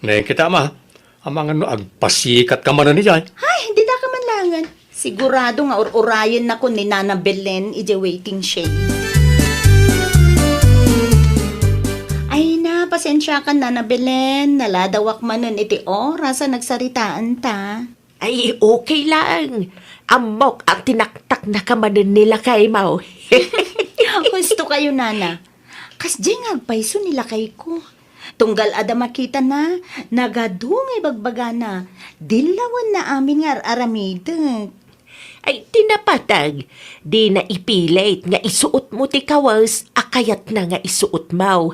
Ne, kita ma, amangan no agpasikatka manen idiay. Ay, didaka man laengen. Sigurado nga ur-urayennakon ni Nana Belen idiay waiting shed. Ay na, pasensiakan, Nana Belen. Naladawak manen iti oras a nagsaritaanta. Ay, okay laeng. Ammok a tinaktaknaka manen ni lakaymo. Husto kayo, Nana. Kasdiay nga agpayso ni lakayko. Tunggal adda makitana, nagadu nga ibagbagana. Dillawenna amin nga ar-aramidek. Ay, ti napateg, dina ipilit nga isuotmo ti kawes a kayatna nga isuotmo.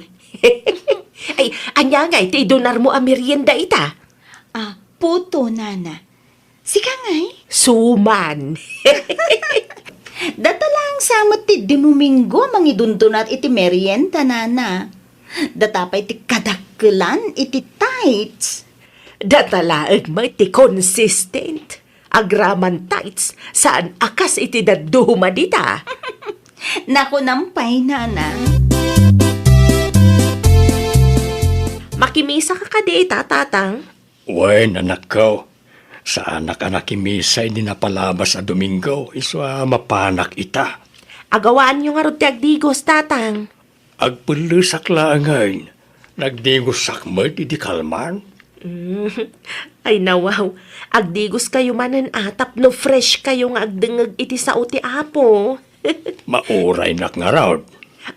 Ay, ania ngay ti idonarmo a merienda ita? Ah, puto, Nana. Sika ngay? Suman. Data laeng sa met ti Domingo a mangidundunar iti merienda, Nana. Data pay ti kadakkelan iti tights. Data laeng met ti consistent. Agraman tights, saan a kas iti dadduma dita. Nakunam pay, Nana. Makimisaka kadi ita, Tatang? Wen, anakko. Saanak a nakimisa idi napalabas a Domingo, isu a mapanak ita. Agawaanyo ngarud ti agdigos, Tatang. Agpellesak laengen. Nagdigosak met idi kalman. Mm. Ay, nawaw. Agdigoskayo manen a tapno freshkayo nga agdengngeg iti sao ti Apo. Mauraynak ngarud.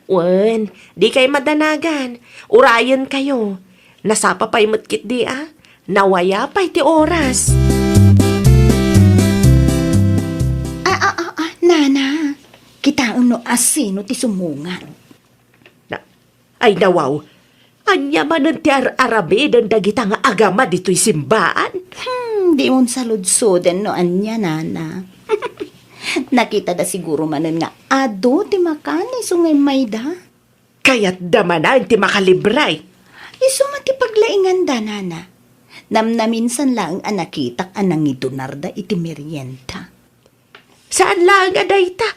Wen, dikay madanagan. Urayenkayo. Nasapa pay met ketdi a. Nawaya pay ti oras. Ah, ah, ah, ah, Nana. Kitaem no asino ti sumungad. Na, ay nawaw, ania manen ti ar-aramiden dagita nga agama ditoy simbaan? Hmm, di mon saludsoden no ania, nana. Nakitada siguro manen nga adu ti makan isu nga immayda. Kayatda manen ti makalibre. Isu met ti paglainganda, nana. Namnaminsan laeng a nakitak a nangidunarda iti merienda. Saan laeng a dayta.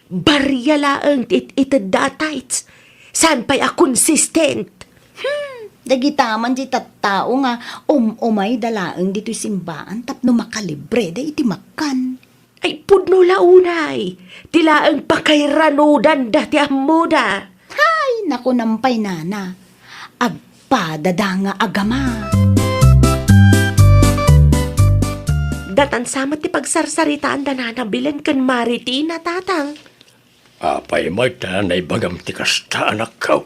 Baria laeng ti it-itedda a tights. Saan pay a consistent. Hmm, dagita man ti tattao nga um-umayda laeng ditoy simbaan tapno makalibreda iti makan. Ay, pudno la unay. Ti laeng pakairanudanda ti ammoda. Hay, nakunam pay, nana. Agpadada nga agama. Datan sa met ti pagsarsaritaanda, nana, bilen ken Mari Tina, tatang. Apay met ta naibagam ti kasta, anakko?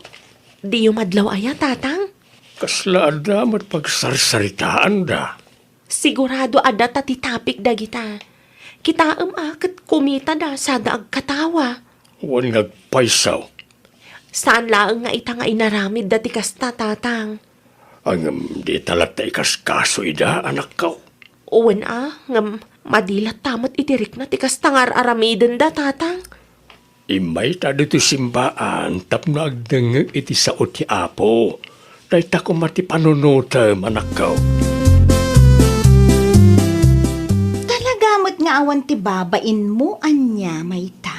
Diyo madlaw aya, tatang? Kasla adda met pagsarsaritaanda? Sigurado a data ti topic dagita. Kitaem a ket kumitada sada agkatawa. Wen nga agpayso. Saan laeng nga ita nga inaramidda ti kasta, tatang. Ngem dita latta ikaskaso ida, anakko. Wen a, ngem madi latta met iti rikna ti kasta nga ar-aramidenda, tatang. Immayta ditoy simbaan tapno agdengngeg iti sao ti Apo. Dayta koma ti panunotem, anakko. Talaga met nga awan ti babainmo, ania, mayta?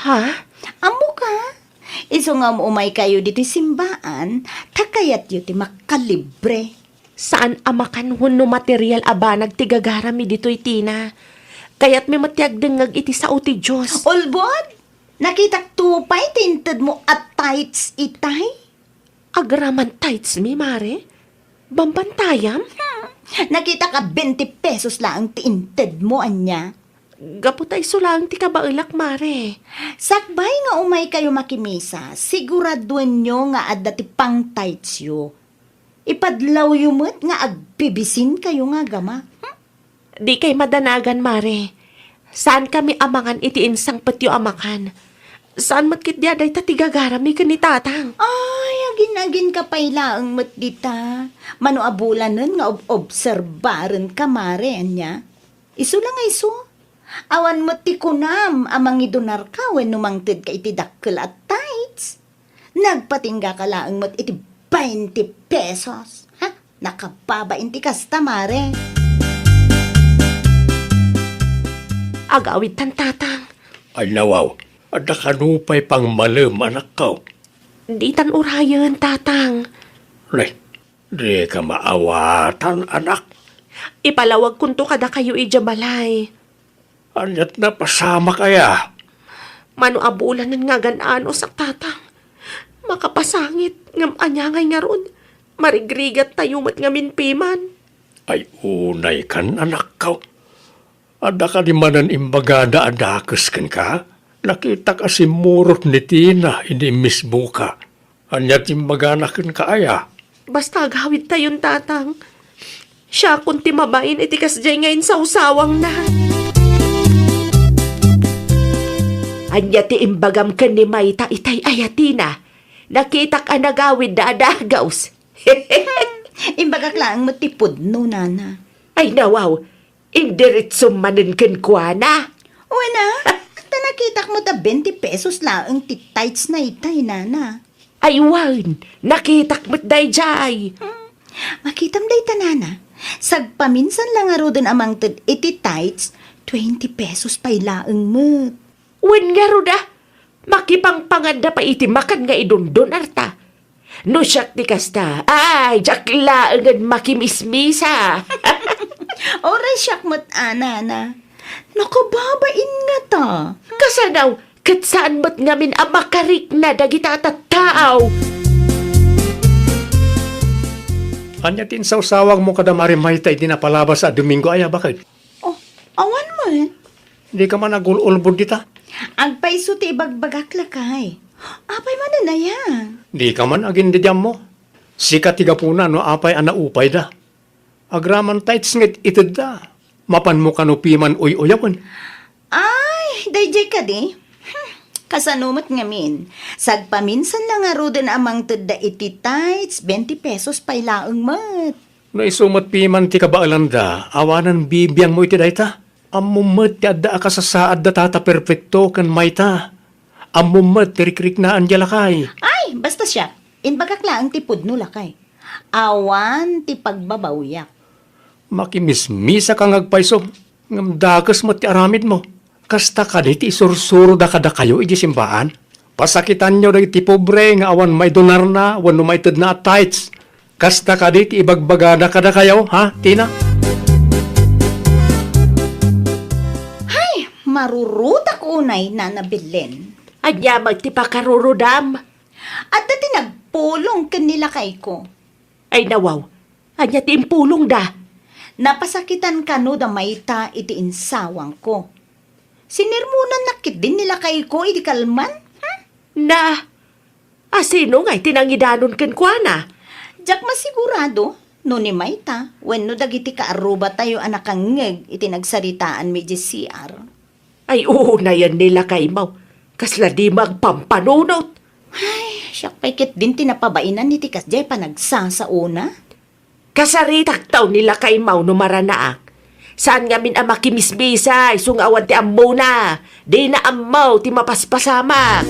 Ha? Ammoka? Isu nga um-umaykayo ditoy simbaan, ta kayatyo ti makalibre. Saan a makan wenno material a banag ti gagarami ditoy, Tina. Kayatmi met ti agdengngeg iti sao ti Dios. Ulbod, nakitakto pay ti intedmo a tights itay. Agraman tights mi, Mare? Bambantayam? Hmm. Nakitak a twenty pesos laeng ti intedmo, ania? Gapu ta isu laeng ti kabaelak, Mare. Sakbay nga umaykayo makimisa, siguraduenyo nga adda ti pang-tightsyo. Ipadlawyo met nga agbibisinkayo nga agama. Hmm? Dikay madanagan, Mare. Saankami a mangan iti insangpetyo a makan. Saan met ketdi a dayta ti gagarami ken ni Tatang. Ay, agin-aginka pay laeng met dita. Mano a bulanen nga ob-obserbarenka, Mare, ania? Isu la nga isu. Awan met ti kunam a mangidunarka wenno mangtedka iti dakkel a tights. Nagpatinggaka laeng met iti twenty pesos. Ha? Nakababain ti kasta, Mare. Agawidtan, Tatang. Ay, nawaw, adda kano pay pangmalem, anakko? Ditan urayen, Tatang. Nay, dika maawatan, anak. Ipalawagkonto kadakayo idiay balay. Aniat napasamak aya? Mano a bulanen nga agan-anosak, Tatang. Makapasangit, ngem ania ngay ngarud? Marigrigattayo met ngamin piman. Ay, unaykan, anakko. Adda kadi manen imbagada a dakes kenka? Nakitak a simmurot ni Tina idi immisboka. Ania ti imbagana kenka aya? Basta agawidtayon, Tatang. Siakon ti mabain iti kasdiay nga insawsawangna. Ania ti imbagam ken ni Mayta itay aya, Tina? Nakitak a nagawidda a dagaws. Imbagak laeng met ti pudno, nana. Ay, nawaw. Indiretsom manen kenkuana. Wen a, ta nakitak met a twenty pesos laeng ti tights na itay, nana. Ay wen, nakitak met daydiay. Hmm. Makitam dayta, nana. Sagpaminsan la ngaruden a mangted iti tights, twenty pesos pay laeng met. Wen ngarud a, makipangpanganda pay iti makan nga idundunarta. No siak ti kasta, ay, diak laengen makimismisa. Uray siak met a, nana. Nakababain ngata. Kasano, ket saan met ngamin a makarikna dagita a tattao. Ania ti insawsawagmo kada Mari Mayta idi napalabas a Domingo aya, baket? Oh, awan met. Dika man agul-ulbod dita? Agpayso ti ibagbagak, lakay. Apay manen aya? Dika man agindidiammo. Sika ti gapuna no apay a naupayda. Agraman tights nga it-itedda. Mapanmo kano piman uy-uyawen? Ay, daydiay kadi? Hmm, Kasano met ngamin? Sagpaminsan la ngaruden a mangtedda iti tithes, twenty pesos pay laeng met. No isu met piman ti kabaelanda, awanen bibiangmo iti dayta. Ammom met ti adda a kasasaadda tata Perfecto ken mayta. Ammom met ti rikriknaan diay lakay. Ay, basta siak. Imbagak laeng ti pudno lakay. Awan ti pagbabawiak. Makimismisaka nga agpayso, ngem dakes met ti aramidmo. Kasta kadi ti isursuroda kadakayo idiay simbaan? Pasakitanyo dagiti pobre nga awan maidunarna wenno maitedna a tithes. Kasta kadi ti ibagbagada kadakayo, ha, Tina? Hay, marurudak unay, Nana Belen. Ania met ti pakarurodam? Adda ti nagpulong ken ni lakayko. Ay, nawaw. Ania ti impulongda? Napasakitan kano da mayta iti insawangko. Sinermonannak ketdin ni lakayko idi kalman. Hmm? Na, asino ngay ti nangidanon kenkuana? Diak masigurado no ni mayta wenno dagiti kaarrubatayo a nakangngeg iti nagsaritaanmi idiay C R. Ay, unayen ni lakaymo. Kasla dimo agpampanunot. Ay, siak pay ketdin ti napabainan iti kasdiay panagsasaona. Kasaritakto ni lakaymo no maranaak. Saan ngamin a makimismisa, isu nga awan ti ammona. Dina ammo ti mapaspasamak.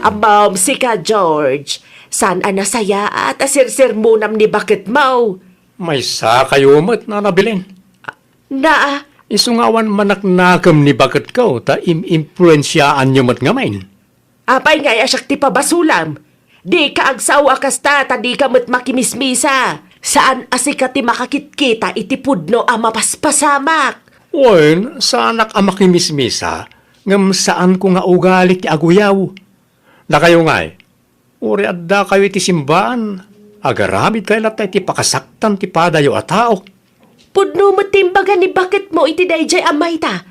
Ammom, sika, George. Saan a nasayaat a sersermonam ni baketmo? Maysa kayo met, Nana Belen. Na, isu nga awan manaknakem ni baketko, ta im-impluensiaanyo met ngamin. Apay ngay a siak ti pabasolam? Dika agsao a kasta ta dika met makimismisa. Saan a sika ti makakitkita iti pudno a mapaspasamak. Wen, saanak a makimismisa, ngem saanko nga ugali ti aguyaw. Dakayo ngay, uray addakayo iti simbaan, agaramidkayo latta iti pakasaktan ti padayo a tao. Pudno met ti imbaga ni baketmo iti daydiay a mayta.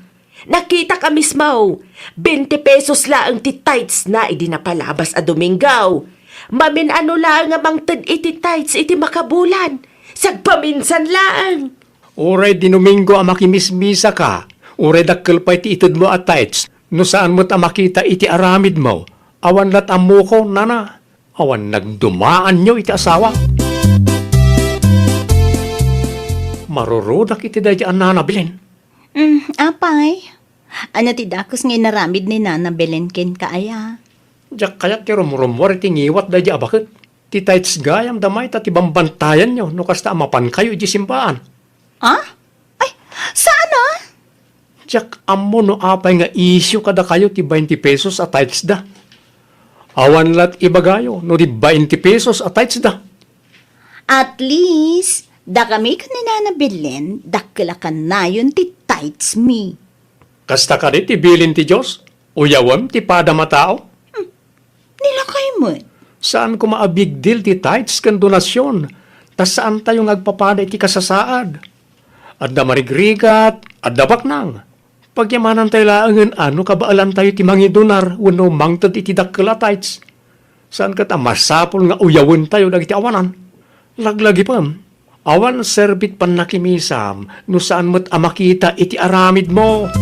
Nakitak a mismo, twenty pesos laeng ti tithes na idi napalabas a Domingo. Mamin-ano laeng a mangted iti tithes iti makabulan. Sagpaminsan laeng. Uray di Domingo a makimismisaka, uray dakkel pay ti itedmo a tithes, no saan met a makita iti aramidmo, awan lat ammoko, nana, awan nagdumaanyo iti asawa. Marurudak iti daydi a Nana Belen. Mm, apay, ania ti dakes nga inaramid ni Nana Belen kenka aya? Diak kayat ti rumrumuar iti ngiwat daydi a baket. Ti tithes gayam da mayta ti bambantayanyo no kasta a mapankayo iti simbaan. Ah? Ay, saan a? Diak ammo no apay nga isyu kadakayo ti twenty pesos a tithes da. Awan lat ibagayo no di twenty pesos a tithes da. At least, dakami ken ni Nana Belen, dakkel a kanayon ti tithes mi. Kasta kadi ti bilin ti Dios, uyawem ti padam a tao? Hmm. Ni lakay met. Saan koma a big deal ti tithes ken donasyon, ta saantayo nga agpapada iti kasasaad. Adda marigrigat, adda baknang. Pagyamanantayo laengen a no kabaelantayo ti mangidonar wenno mangted iti dakkel a tithes. Saan ket a masapul nga uyawentayo dagiti awanan. Laglagipem, awan serbit pannakimisam no saan met a makita iti aramidmo.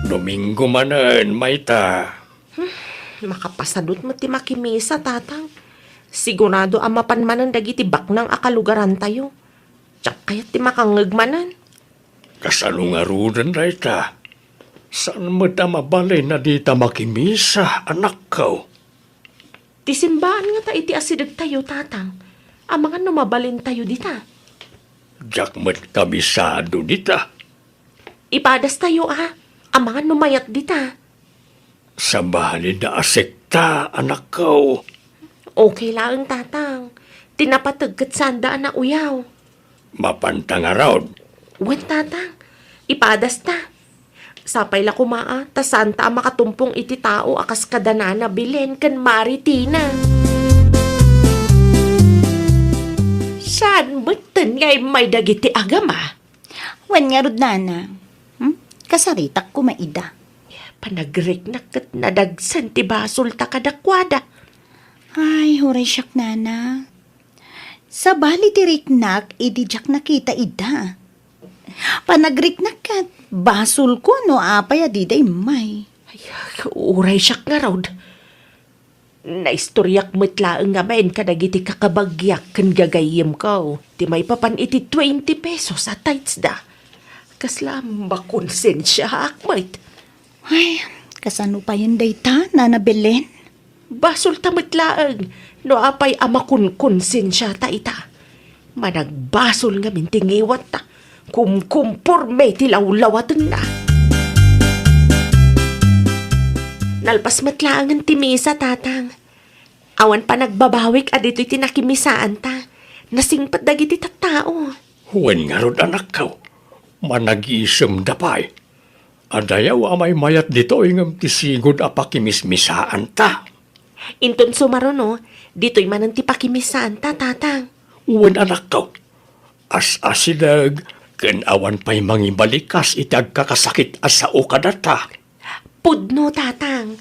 Domingo manen, mayta. Hmm, makapasadut met ti makimisa, Tatang. Sigurado a mapan manen dagiti baknang a kalugarantayo. Diak kayat ti makangngeg manen. Kasano ngaruden dayta? Saan met a mabalin a dita makimisa, anakko? Ti simbaan ngata iti asidegtayo, Tatang. Amangan no mabalintayo dita. Diak met kabisado dita. Ipadastayo a. Amangan no mayat dita. Sabali da a sekta, anakko. Okay laeng, Tatang. Ti napateg ket sanda a nauyaw. Mapanta ngarud. Wen, Tatang. Ipadasta. Sapay la koma a, ta santa a makatumpong iti tao a kas kada Nana Belen ken Mari Tina. Saan metten nga immay dagiti agama? Wen ngarud, Nana. Hmm? Kasaritak koma ida. Panagriknak ket nadagsen ti basolta kadakuada. Ay, uray siak, Nana. Sabali ti riknak idi diak nakita ida. Panagriknak ket basolko no apay a dida immay. Ay, uray siak ngarud. Naistoriak met laeng ngamin kadagiti kakabagiak ken gagayyemko ti maipapan iti twenty pesos a tithes da. Kasla makonsensiaak met. Ay, kasano payen dayta, Nana Belen? Basolta met laeng no apay a makonkonsensiata ita. Managbasol ngamin ti ngiwatta. Kumkumporme ti lawlawatenna. Nalpas met laengen ti misa, Tatang. Awan panagbabawik a ditoy ti nakimisaanta. Nasingpet dagiti tattao. Wen ngarud, anakko, managisemda pay. Adayaw a maymayat ditoy ngem ti sigud a pakimismisaanta. Inton sumaruno, ditoy manen ti pakimissaanta, Tatang. Wen, anakko, as-asideg ken awan pay mangibalikas iti agkakasakit a sao kadata. Pudno, Tatang.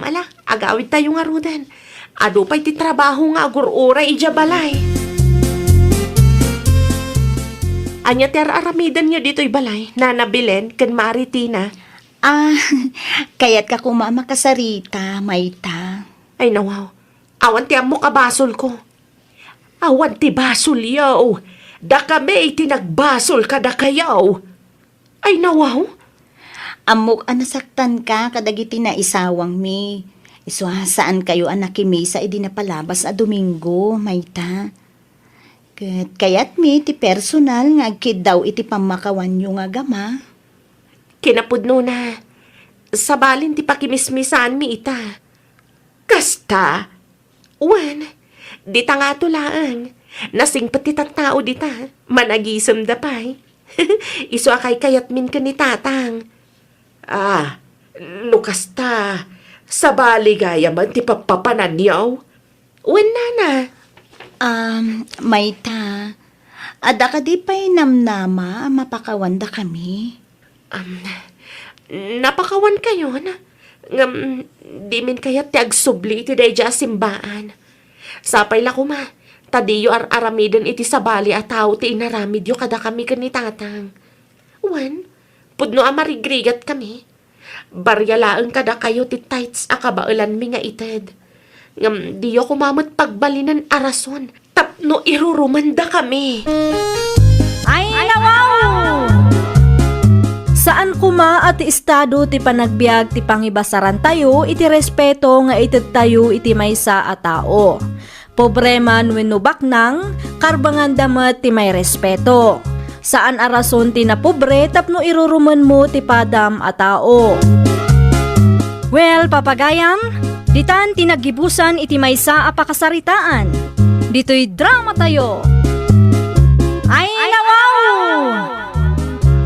Ala, agawidtayo ngaruden. Adu pay ti trabaho nga agur-uray idiay balay. Ania ti ar-aramidenyo ditoy balay, Nana Belen ken Mari Tina? Ah, kayatka koma a makasarita, mayta. Ay, nawaw. Awan ti ammok a basolko. Awan ti basolyo. Dakami ti nagbasol kadakayo. Ay, nawaw. Ammok a nasaktanka kadagiti naisawangmi. Isu a saankayo a nakimisa idi napalabas a Domingo, mayta. Ket kayatmi ti personal nga agkiddaw iti pammakawanyo nga agama. Kinapudnona, sabalin ti pakimismisaanmi ita. Kasta? Wen, dita ngato laeng. Nasingpet ti tattao dita. Managisemda pay. Isu a kaykayatmin ken ni Tatang. Ah, no kasta, sabali gayamen ti pappapananyo? Wen, Nana. Um, mayta, adda kadi pay namnama a mapakawandakami? Um, napakawankayon, ngem dimin kayat ti agsubli iti daydiay a simbaan. Sapay la koma, ta diyo ar-aramiden iti sabali a tao ti inaramidyo kadakami ken ni Tatang. Wen, pudno a marigrigatkami. Baria laeng kadakayo ti tithes a kabaelanmi nga ited. Ngem diyo koma met pagbalinen a rason tapno irurumendakami. Ay, nawaw! Saan koma a ti estado ti panagbiag ti pangibasarantayo iti respeto nga itedtayo iti maysa a tao. Pobre man wenno baknang, karbenganda met ti mairespeto. Saan a rason ti napobre tapno irurumenmo ti padam a tao. Well, papagayam, ditan ti naggibusan iti maysa a pakasaritaan. Ditoy dramatayo. Ay, nawaw!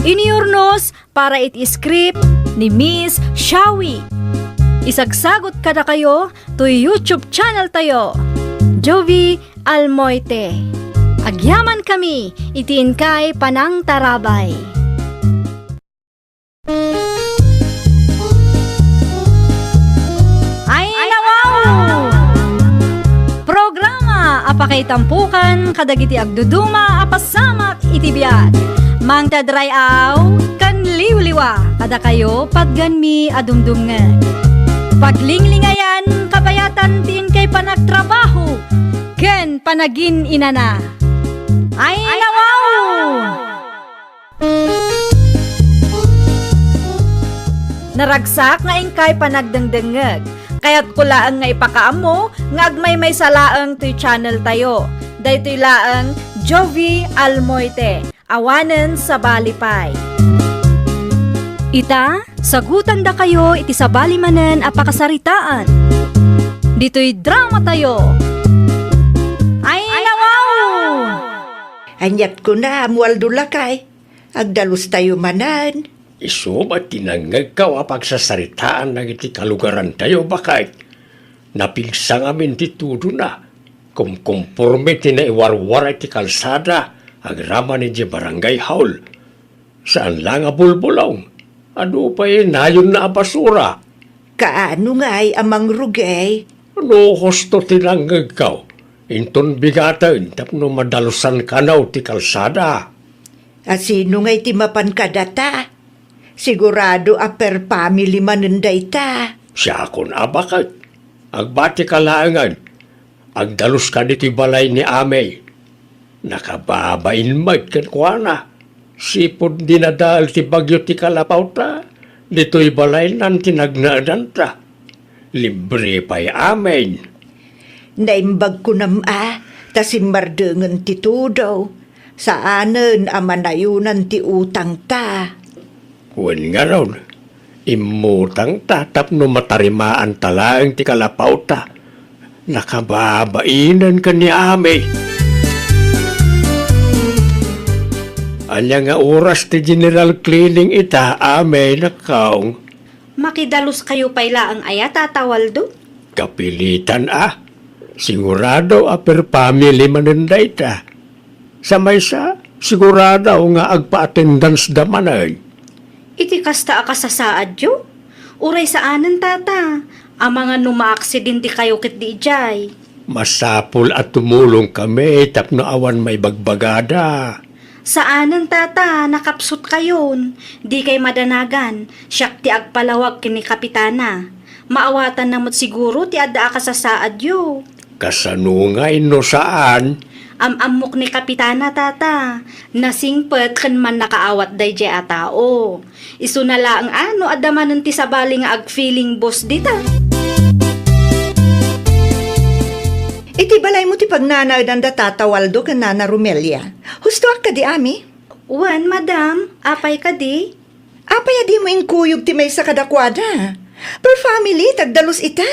Iniurnos para iti script ni Miss Shawi. Isagsagot kadakayo toy YouTube channel tayo, Jovie Almoite. Agyamankami iti inkay panangtarabay. Ay, nawaw! Programa a pakaitampukan kadagiti agduduma a pasamak iti biag. Mangted ray-aw ken liwliwa kadakayo patganmi a dumdumngeg. Paglinglingayan, kabayatan ti inkay panagtrabaho ken panagin-inana. Ay, nawaw! Naragsak nga inkay panagdengdengngeg. Kayatko laeng nga ipakaammo nga agmaymaysa laeng toy channel tayo. Daytoy laeng Jovie Almoite, awanen sabali pay. Ita, sagutandakayo iti sabali manen a pakasaritaan. Ditoy dramatayo. Ay, nawaw! Aniat kuna, Amualdo lakay. Agdalustayo manen. Isu met ti nangngegko a pagsasaritaan dagiti kalugarantayo, baket. Napigsa ngamin ti tudona. Kumkumporme ti naiwarwara iti kalsada agraman idiay barangay hall. Saan la nga bulbulong. Adu pay nayonna a basura. Kaano ngay a mangrugay? No husto ti nangngegko, inton bigaten tapno madalusan kano ti kalsada. A sino ngay ti mapan kadata? Sigurado a per family manen dayta. Siakon a baket. Agbatika laengen. Agdalus kadi ti balay ni Amey. Nakababain met kenkuana. Sipud dinadael ti bagyo ti kalapawta, ditoy balaynan ti nagnaedanta. Libre pay amin. Naimbag kunam a, ta simmardengen ti tudo. Saanen a manayonan ti utangta. Wen ngarud, immutangta tapno matarimaanta laeng ti kalapawta. Nakababainen ken ni Amey. Ania nga oras ti general cleaning ita, Amey, nakaong? Makidaluskayo pay laeng aya, Tata Waldo? Kapilitan a. Sigurado a per family manen dayta. Sa maysa, sigurado nga agpa-attendance da manen. Iti kasta a kasasaadyo? Uray saanen, Tata. Amangan no maaksidentekayo ketdi idiay. Masapul a tumulongkami tapno awan maibagbagada. Saanen, Tata, nakapsutkayon. Dikay madanagan, siak ti agpalawag ken ni Kapitana. Maawatanna met siguro ti adda a kasasaadyo. Kasano ngay no saan? Am-ammok ni Kapitana, Tata. Nasingpet ken mannakaawat daydiay a tao. Isuna laeng a no adda manen ti sabali nga agfeeling boss dita. Iti balaymo ti pagnanaedan da Tata Waldo ken Nana Romelia. Hustoak kadi, Ami? Wen, madam. Apay kadi? Apay a dimo inkuyog ti maysa kadakuada? Per family, ti agdalus ita.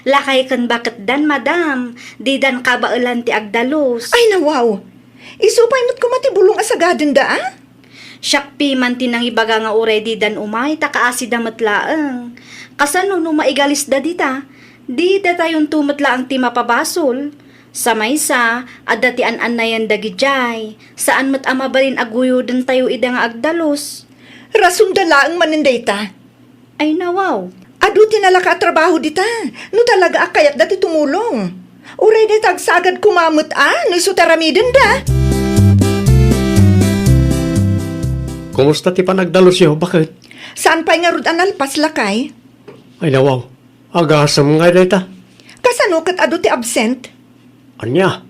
Lakay ken baketdan, madam. Didan kabaelan ti agdalus. Ay, nawaw. Isu pay met koma ti bulong a sagadenda, a? Siak piman ti nangibaga nga uray didan umay ta kaasida met laeng. Kasano no maigalisda dita? Didatayonto met laeng ti mapabasol. Sa maysa, adda ti an-annayenda idiay. Saan met a mabalin a guyodentayo ida nga agdalus. Rasonda laeng manen dayta. Ay, nawaw. Adu ti nalaka a trabaho dita, no talaga a kayatda ti tumulong. Uray dayta agsagad koma met a, no isu ti aramidenda. Kumusta ti panagdalusyo, baket? Saan pay ngarud a nalpas, lakay? Ay, nawaw. Agasem ngay dayta. Kasano ket adu ti absent? Ania?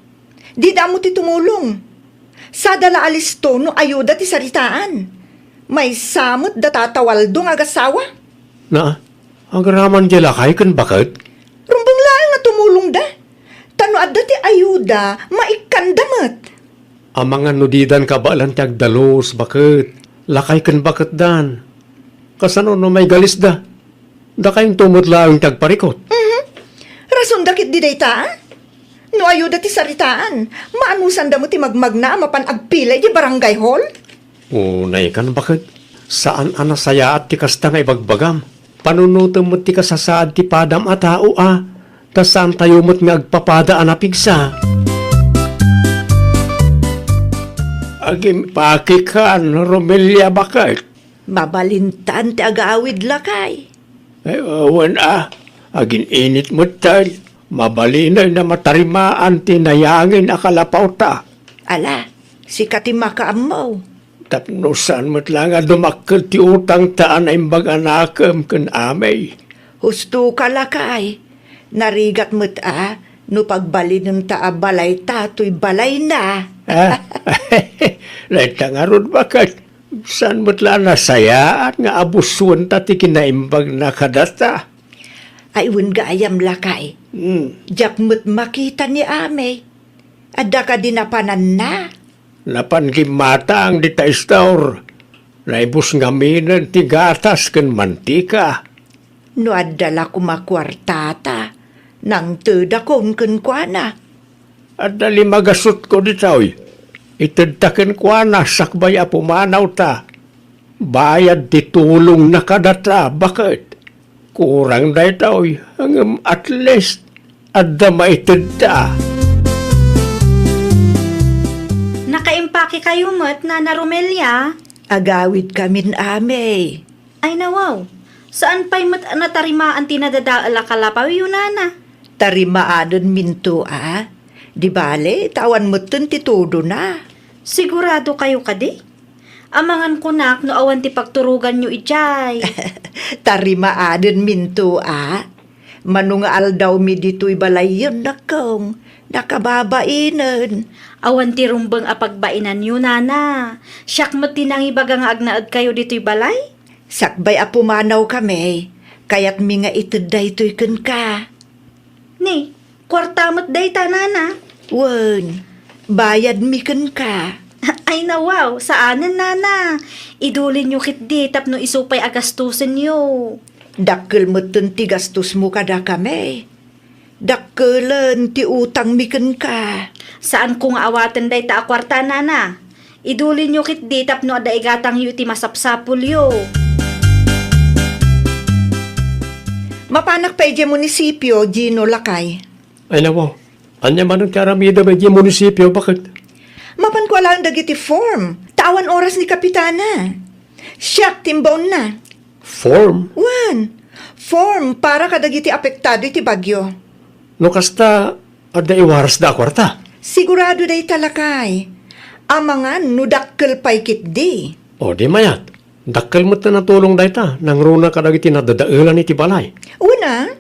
Dida ammo ti tumulong. Sada la a listo no ayuda ti saritaan. Maysa met da Tata Waldo nga agassawa. Na, agraman diay lakay ken baket? Rumbeng laeng a tumulongda. Ta no adda ti ayuda, maikkanda met. Amangan no didan kabaelan ti agdalus, baket. Lakay ken baketdan. Kasano no maigalisda? Dakayonto met laeng ti agparikut. Mhm. Rasonda ketdi dayta, a? No ayuda ti saritaan, maanusanda met ti magmagna a mapan agpila idiay barangay hall? Unay kan, baket. Saan a nasayaat ti kasta nga ibagbagam. Panunotem met ti kasasaad ti padam a tao, a. Ta saantayo met nga agpapada a napigsa. Agimpakikan, Romelia, baket. Mabalintan ti agawid, lakay. Eh, wen a, agin-init metten. Mabalinen a matarimaan ti nayangin a kalapawta. Ala, sika ti makaammo. Tapno saan met la nga dumakkel ti utangta a naimbag a nakem ken Amey. Husto ka, lakay. Narigat met a no pagbalinenta a balayta toy balayna. Ah, dayta ngarud, baket. Saan met la a nasayaat nga abusuenta ti kinaimbagna kadata? Ay, wen gayam, lakay. Hmm. Diak met makita ni Amey. Adda kadi napananna? Napan gimmatang dita istor. Naibus ngaminen ti gatas ken mantika. No adda la koma kuartata, nangtedakon kenkuana. Adda lima gasutko ditoy. Itedta kenkuana sakbay a pumanawta. Bayad ti tulongna kadata, baket. Kurang daytoy, ngem at least, adda maitedta. Nakaimpakekayo met, Nana Romelia? Agawidkamin, Amey. Ay, nawaw. Saan pay met a natarimaan ti nadadael a kalapawyo, nana? Tarimaanenminto a. Di bale, ta awan metten ti tudona. Sigurado kayo kadi? Amangan kunak no awan ti pagturoganyo idiay. Tarimaanen minto a. Mano nga aldawmi ditoy balayyon, nakong, nakababainen. Awan ti rumbeng a pagbainanyo, nana. Siak met ti nangibaga nga agnaedkayo ditoy balay. Sakbay a pumanawkami, kayatmi nga ited daytoy kenka. Ni, kuarta met dayta, nana. Wen, bayadmi kenka. Ay, nawaw, saanen, nana. Idulinyo ketdi tapno isu pay a gastusenyo. Dakkel metten ti gastosmo kadakami. Dakkelen ti utangmi kenka. Saanko nga awaten dayta a kuarta, nana. Idulinyo ketdi tapno adda igatangyo iti masapsapulyo. Mapanak pay idiay munisipio, Gino, lakay. Ay, nawaw. Ania manen ti aramidem idiay munisipio, baket? Mapanko alaen dagiti form. Ta awan oras ni Kapitana. Siak ti imbaonna. Form? Wen, form para kadagiti apektado iti bagyo. No kasta, adda iwarasda a kuarta? Sigurado dayta, lakay. Amangan no dakkel pay ketdi. O, di mayat. Dakkel met a natulong dayta, nangruna kadagiti nadadaelan iti balay. Wen a,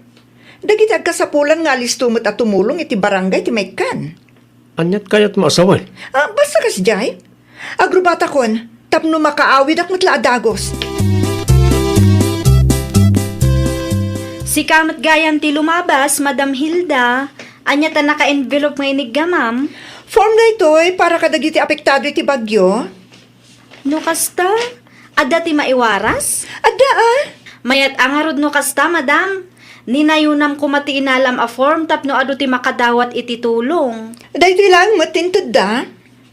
dagiti agkasapulan nga alisto met a tumulong iti barangay ti maikkan. Aniat kayat maasawen? Ah, basta kasdiay. Agrubatakon, tapno makaawidak met la a dagus. Sika met gayam ti lumabas, Madam Hilda. Ania ta naka-envelope nga iniggamam? Form daytoy para kadagiti apektado iti bagyo. No kasta, adda ti maiwaras? Adda a. Mayat a ngarud no kasta, madam. Ninayonam koma ti inalam a form tapno adu ti makadawat iti tulong. Daytoy laeng met ti intedda.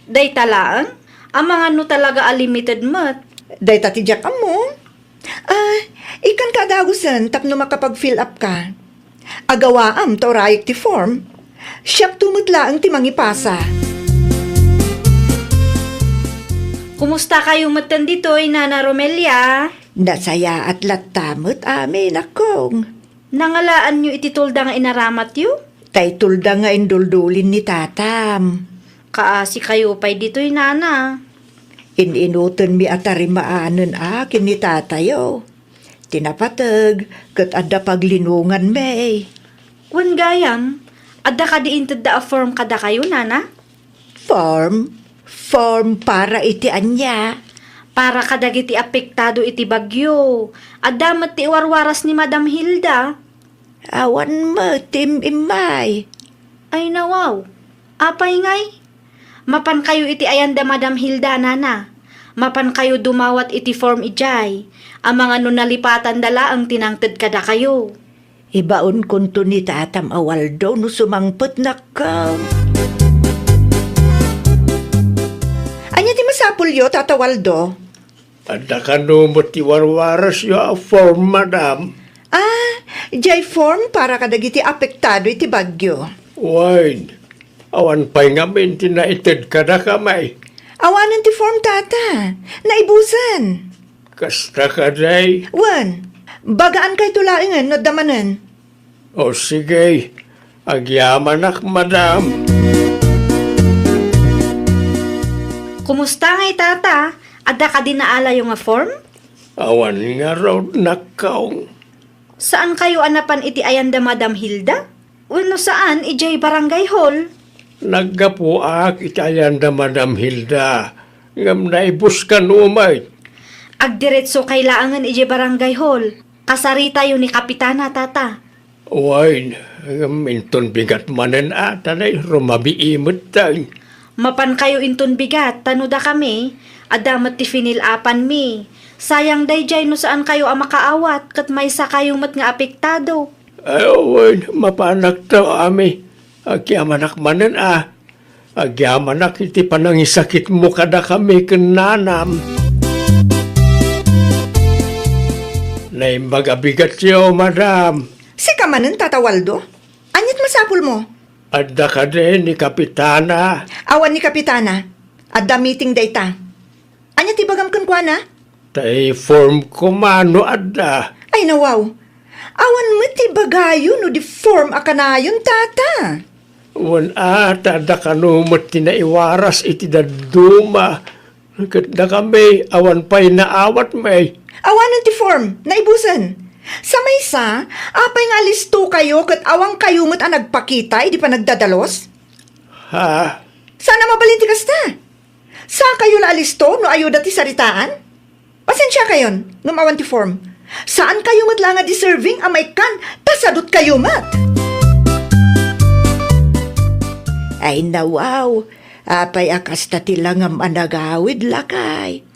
Dayta laeng? Amangan no talaga a limited met. Dayta ti diak ammo. Ah, ikkanka a dagusen tapno makapag-fill up ka. Agawaam ta urayek ti form. Siakto met laeng ti mangipasa. Kumusta kayo metten ditoy, Nana Romelia? Nasayaat latta met amin, Akong. Nangalaanyo iti tulda nga inaramatyo? Tay tulda nga induldulin ni tatam. Kaasi kayo pay ditoy, Nana. In-inutenmi a tarimaanen a ken ni tatayo. Ti napateg, ket adda paglinonganmi. Wen gayam, adda kadi intedda a form kadakayo, nana? Form? Form para iti ania? Para kadagiti apektado iti bagyo. Adda met ti iwarwaras ni Madam Hilda. Awan met ti im-immay. Ay, nawaw. Apay ngay? Mapankayo iti ayan da Madam Hilda, nana. Mapankayo dumawat iti form idiay. Amangan no nalipatanda laeng ti nangted kadakayo. Ibaonkonto ni tatam a Waldo no sumangpetnak. Ania ti masapulyo, Tata Waldo? Adda kano met ti warwarasyo a form, madam? Ah, jay form para kadagiti apektado iti bagyo. Wen, awan pay ngamin ti naited kadakami. Awanen ti form, tata. Naibusen. Kasta kadi? Wen, bagaankayo laengen no adda manen. O sige, agyamanak, madam. Kumusta ngay, tata? Adda kadi naalayo nga form? Awan ngarud, nakkaw. Saankayo a napan iti ayan da Madam Hilda? Wenno saan, idiay barangay hall? Naggapuak iti ayan da Madam Hilda, ngem naibuskan umay. Agdiretsokay laengen idiay barangay hall. Kasaritayo ni Kapitana, tata. Wen, ngem inton bigat manen a, ta nay rumabii metten. Mapankayo inton bigat, ta no dakami, adda met ti finil-apanmi. Sayang daydiay no saankayo a makaawat, ket maysakayo met nga apektado. Ay, wen, mapanakto, ami. Agyamanak manen a. Agyamanak iti panangisakitmo kadakami ken nanam. Naimbag a bigatyo, madam. Sika manen, Tata Waldo? Aniat masapulmo? Adda kadi ni Kapitana? Awan ni Kapitana. Adda meeting dayta. Ania ti ibagam kenkuana? Tay form koma no adda. Ay, nawaw. Awan met ti ibagayo no di form a kanayon, tata. Wen a, ta adda kano met ti naiwaras iti dadduma. Ket dakami, awan pay naawatmi. Awanen ti form, naibusen. Sa maysa, apay nga alistokayo ket awankayo met a nagpakita idi panagdadalus? Ha? Saan a mabalin ti kasta? Sakayo la alisto no ayuda ti saritaan? Pasensiakayon, ngem awan ti form. Saankayo met la nga deserving a maikkan, ta sadutkayo met. Ay, nawaw, apay a kasta ti langam a nagawid, lakay?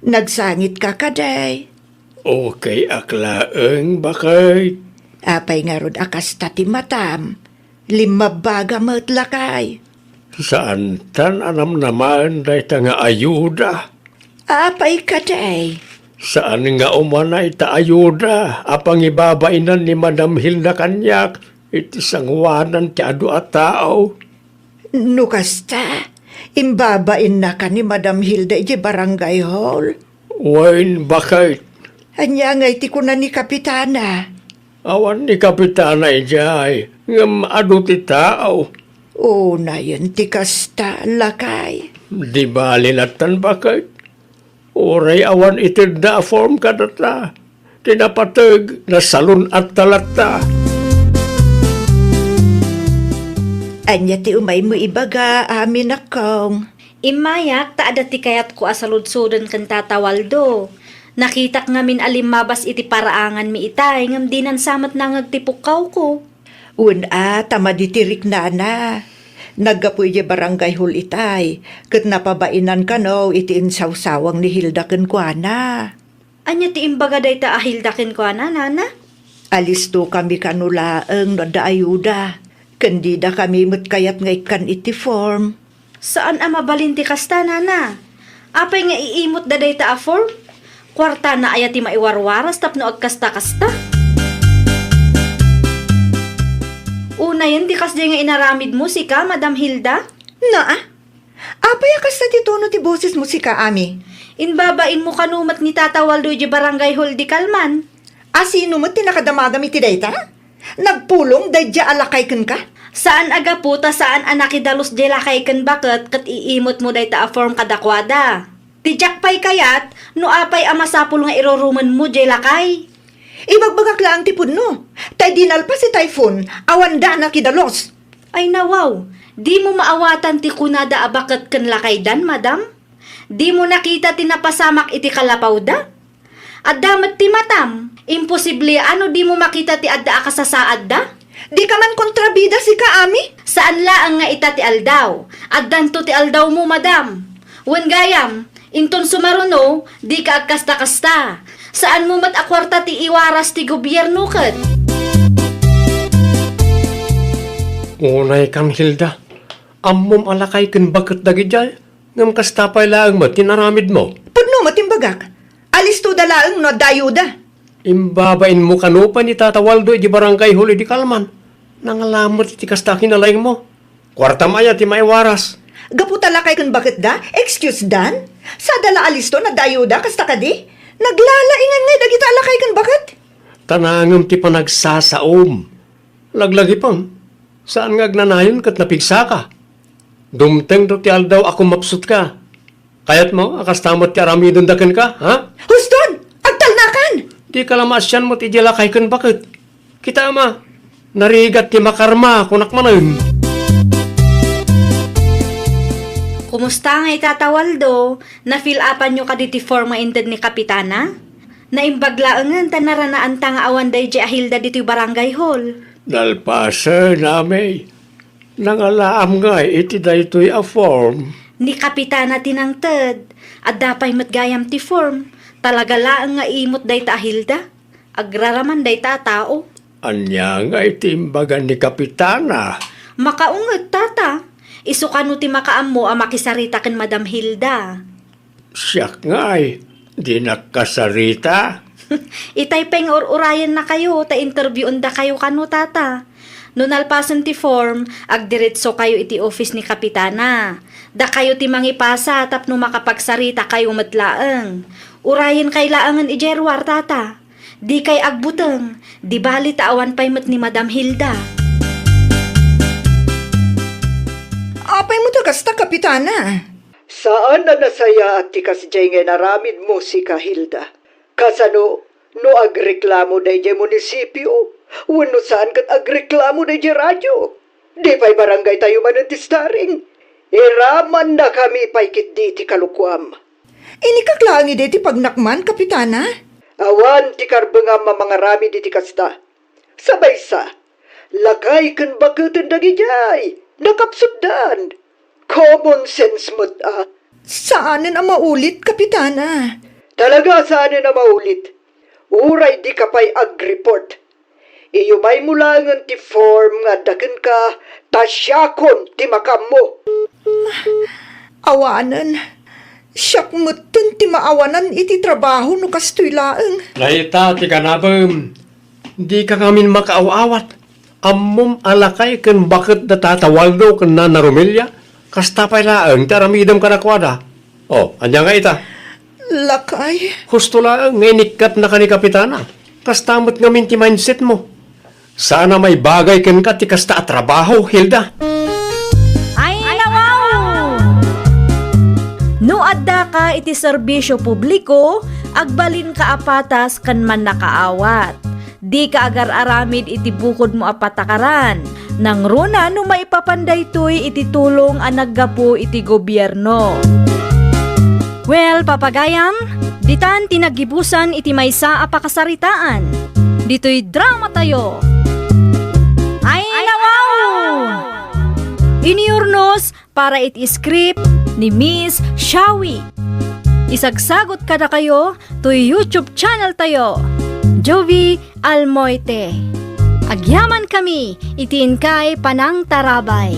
Nagsangitka kadi? Okay ak laeng, baket. Apay ngarud a kasta ti matam? Limmabbaga met, lakay. Saantan a namnamaen dayta nga ayuda. Apay kadi? Saan nga umanay ta ayuda a pangibabainan ni Madam Hilda kaniak iti sangoanan ti adu a tao. No kasta, imbabainnaka ni Madam Hilda idiay barangay hall? Wen, baket. Ania ngay ti kuna ni Kapitana? Awan ni Kapitana idiay, ngem adu ti tao. Unayen ti kasta, lakay. Di bali lattan, baket. Uray awan itedda a form kadata, ti napateg, nasalun-atta latta. Ania ti umaymo ibaga, Ami, nakong? Immayak ta adda ti kayatko a saludsoden ken Tata Waldo. Nakitak ngamin a limmabas iti paraanganmi itay ngem dinan sa met nangag ti pukkawko. Wen a, ta madi ti riknana. Naggapu idiay barangay hall itay, ket napabainan kano iti insawsawang ni Hilda kenkuana. Ania ti imbaga dayta a Hilda kenkuana, nana? Alistokami kano laeng no adda ayuda, ken didakami met kayat nga ikkan iti form. Saan a mabalin ti kasta, nana. Apay nga iimotda dayta a form? Kuartana aya ti maiwarwaras tapno agkasta-kasta? Unayen ti kasdiay nga inaramidmo, sika, Madam Hilda? Naa? Apay a kasta ti tono ti bosesmo, sika, Ami? Imbabainmo kano met ni Tata Waldo idiay barangay hall idi kalman. A sino met ti nakadamagam iti dayta? Nagpulong daydiay a lakay kenka? Saan a gapu ta saan a nakidalus diay lakay ken baket ket iimotmo dayta a form kadakuada. Ti diak pay kayat no apay a masapul nga irurumenmo diay lakay. Ibagbagak laeng ti pudno, ta idi nalpas ti typhoon, awanda a nakidalus. Ay nawaw, dimo maawatan ti kunada a baket ken lakaydan, madam? Dimo nakita ti napasamak iti kalapawda? Adda met ti matam. Imposible a no dimo makita ti adda a kasasaadda? Dika man kontrabida, sika, Ami? Saan laeng nga ita ti aldaw. Addanto ti aldawmo, madam. Wen gayam, inton sumaruno, dika agkasta-kasta. Saanmo met a kuarta ti iwaras ti gobierno ket. Unay kan, Hilda. Ammom a lakay ken baket dagidiay. Ngem kasta pay laeng met ti inaramidmo. Pudno met imbagak. Alistoda laeng no adda ayuda. Imbabainmo kano pay ni Tata Waldo idi barangay hall idi kalman. Nangala met iti kasta a kinalaingmo. Kuartam aya ti maiwaras? Gapu ta lakay ken baketda, excuse dan? Sada la alisto no adda ayuda, kasta kadi? Naglalaingan ngay dagita a lakay ken baket? Tanangem ti panagsasaom. Laglagipem, saan nga agnanayon ket napigsaka. Dumtengto ti aldaw a kumapsutka. Kayatmo a kasta met ti aramidenda kenka, ha? Huston! Agtalnakan! Dika la maasian met idiay lakay ken baket. Kitam a, narigat ti makarma, kunak manen. Kumusta ngay, Tata Waldo? Na-fill upanyo kadi ti form nga inted ni Kapitana? Naimbag laengen ta naranaanta nga awan daydiay a Hilda ditoy barangay hall. Nalpasen, Ami. Nangalaam ngay iti daytoy a form. Ni Kapitana ti nangted. Adda pay met gayam ti form. Talaga laeng nga imot dayta a Hilda. Agraraman dayta a tao. Ania ngay ti imbaga ni Kapitana? Makaunget, Tata. Isu kano ti makaammo a makisarita ken Madam Hilda. Siak ngay, dinak kasarita. Itay pay nga ur-urayennakayo ta interviewendakayo kano, Tata. No nalpasen ti form, agdiretsokayo iti office ni Kapitana. Dakayo ti mangipasa tapno makapagsaritakayo met laeng. Urayenkay laengen idiay ruar, Tata. Dikay agbuteng, di bali ta awan pay met ni Madam Hilda. Apay met a kasta, Kapitana? Saan a nasayaat ti kasdiay nga inaramidmo, sika, Hilda. Kasano no agreklamo daydiay munisipio, wenno saan ket agreklamo daydiay radio? Di pay barangaytayo manen ti starring. Iramannakami pay ketdi iti kalokuam. Inikak laeng idi ti pagnakman, Kapitana? Awan ti karbengam a mangaramid iti kasta. Sabaysa, lakay ken baketen dagidiay. Nakapsutdan. Common sense met a. Saanen a maulit, Kapitana. Talaga saanen a maulit. Uray dika pay agreport. Iyumaymo laengen ti form nga adda kenka ta siakon ti makaammo. Awanen. Siak metten ti maawanan iti trabaho no kastoy laeng. Dayta ti ganabem. Dika ngamin makaaw-awat. Ammom a lakay ken baket da Tata Waldo ken Nana Romelia. Kasta pay laeng ti aramidem kadakuada. Oh, ania nga ita? Lakay. Husto laeng nga inikkatnaka ni Kapitana. Kasta met ngamin ti mindsetmo. Saan a maibagay kenka ti kasta a trabaho, Hilda. Ay, nawaw! No addaka iti serbisio publiko, agbalinka a patas ken mannakaawat. Dika agar-aramid iti bukodmo a patakaran. Nangruna no maipapan daytoy iti tulong a naggapu iti gobierno. Well, papagayam, ditan ti naggibusan iti maysa a pakasaritaan. Ditoy dramatayo. Ay, nawaw! Inurnos para iti script ni Miss Shawi. Isagsagot kadakayo toy YouTube channel tayo, Jovie Almoite. Agyamankami iti inkay panangtarabay.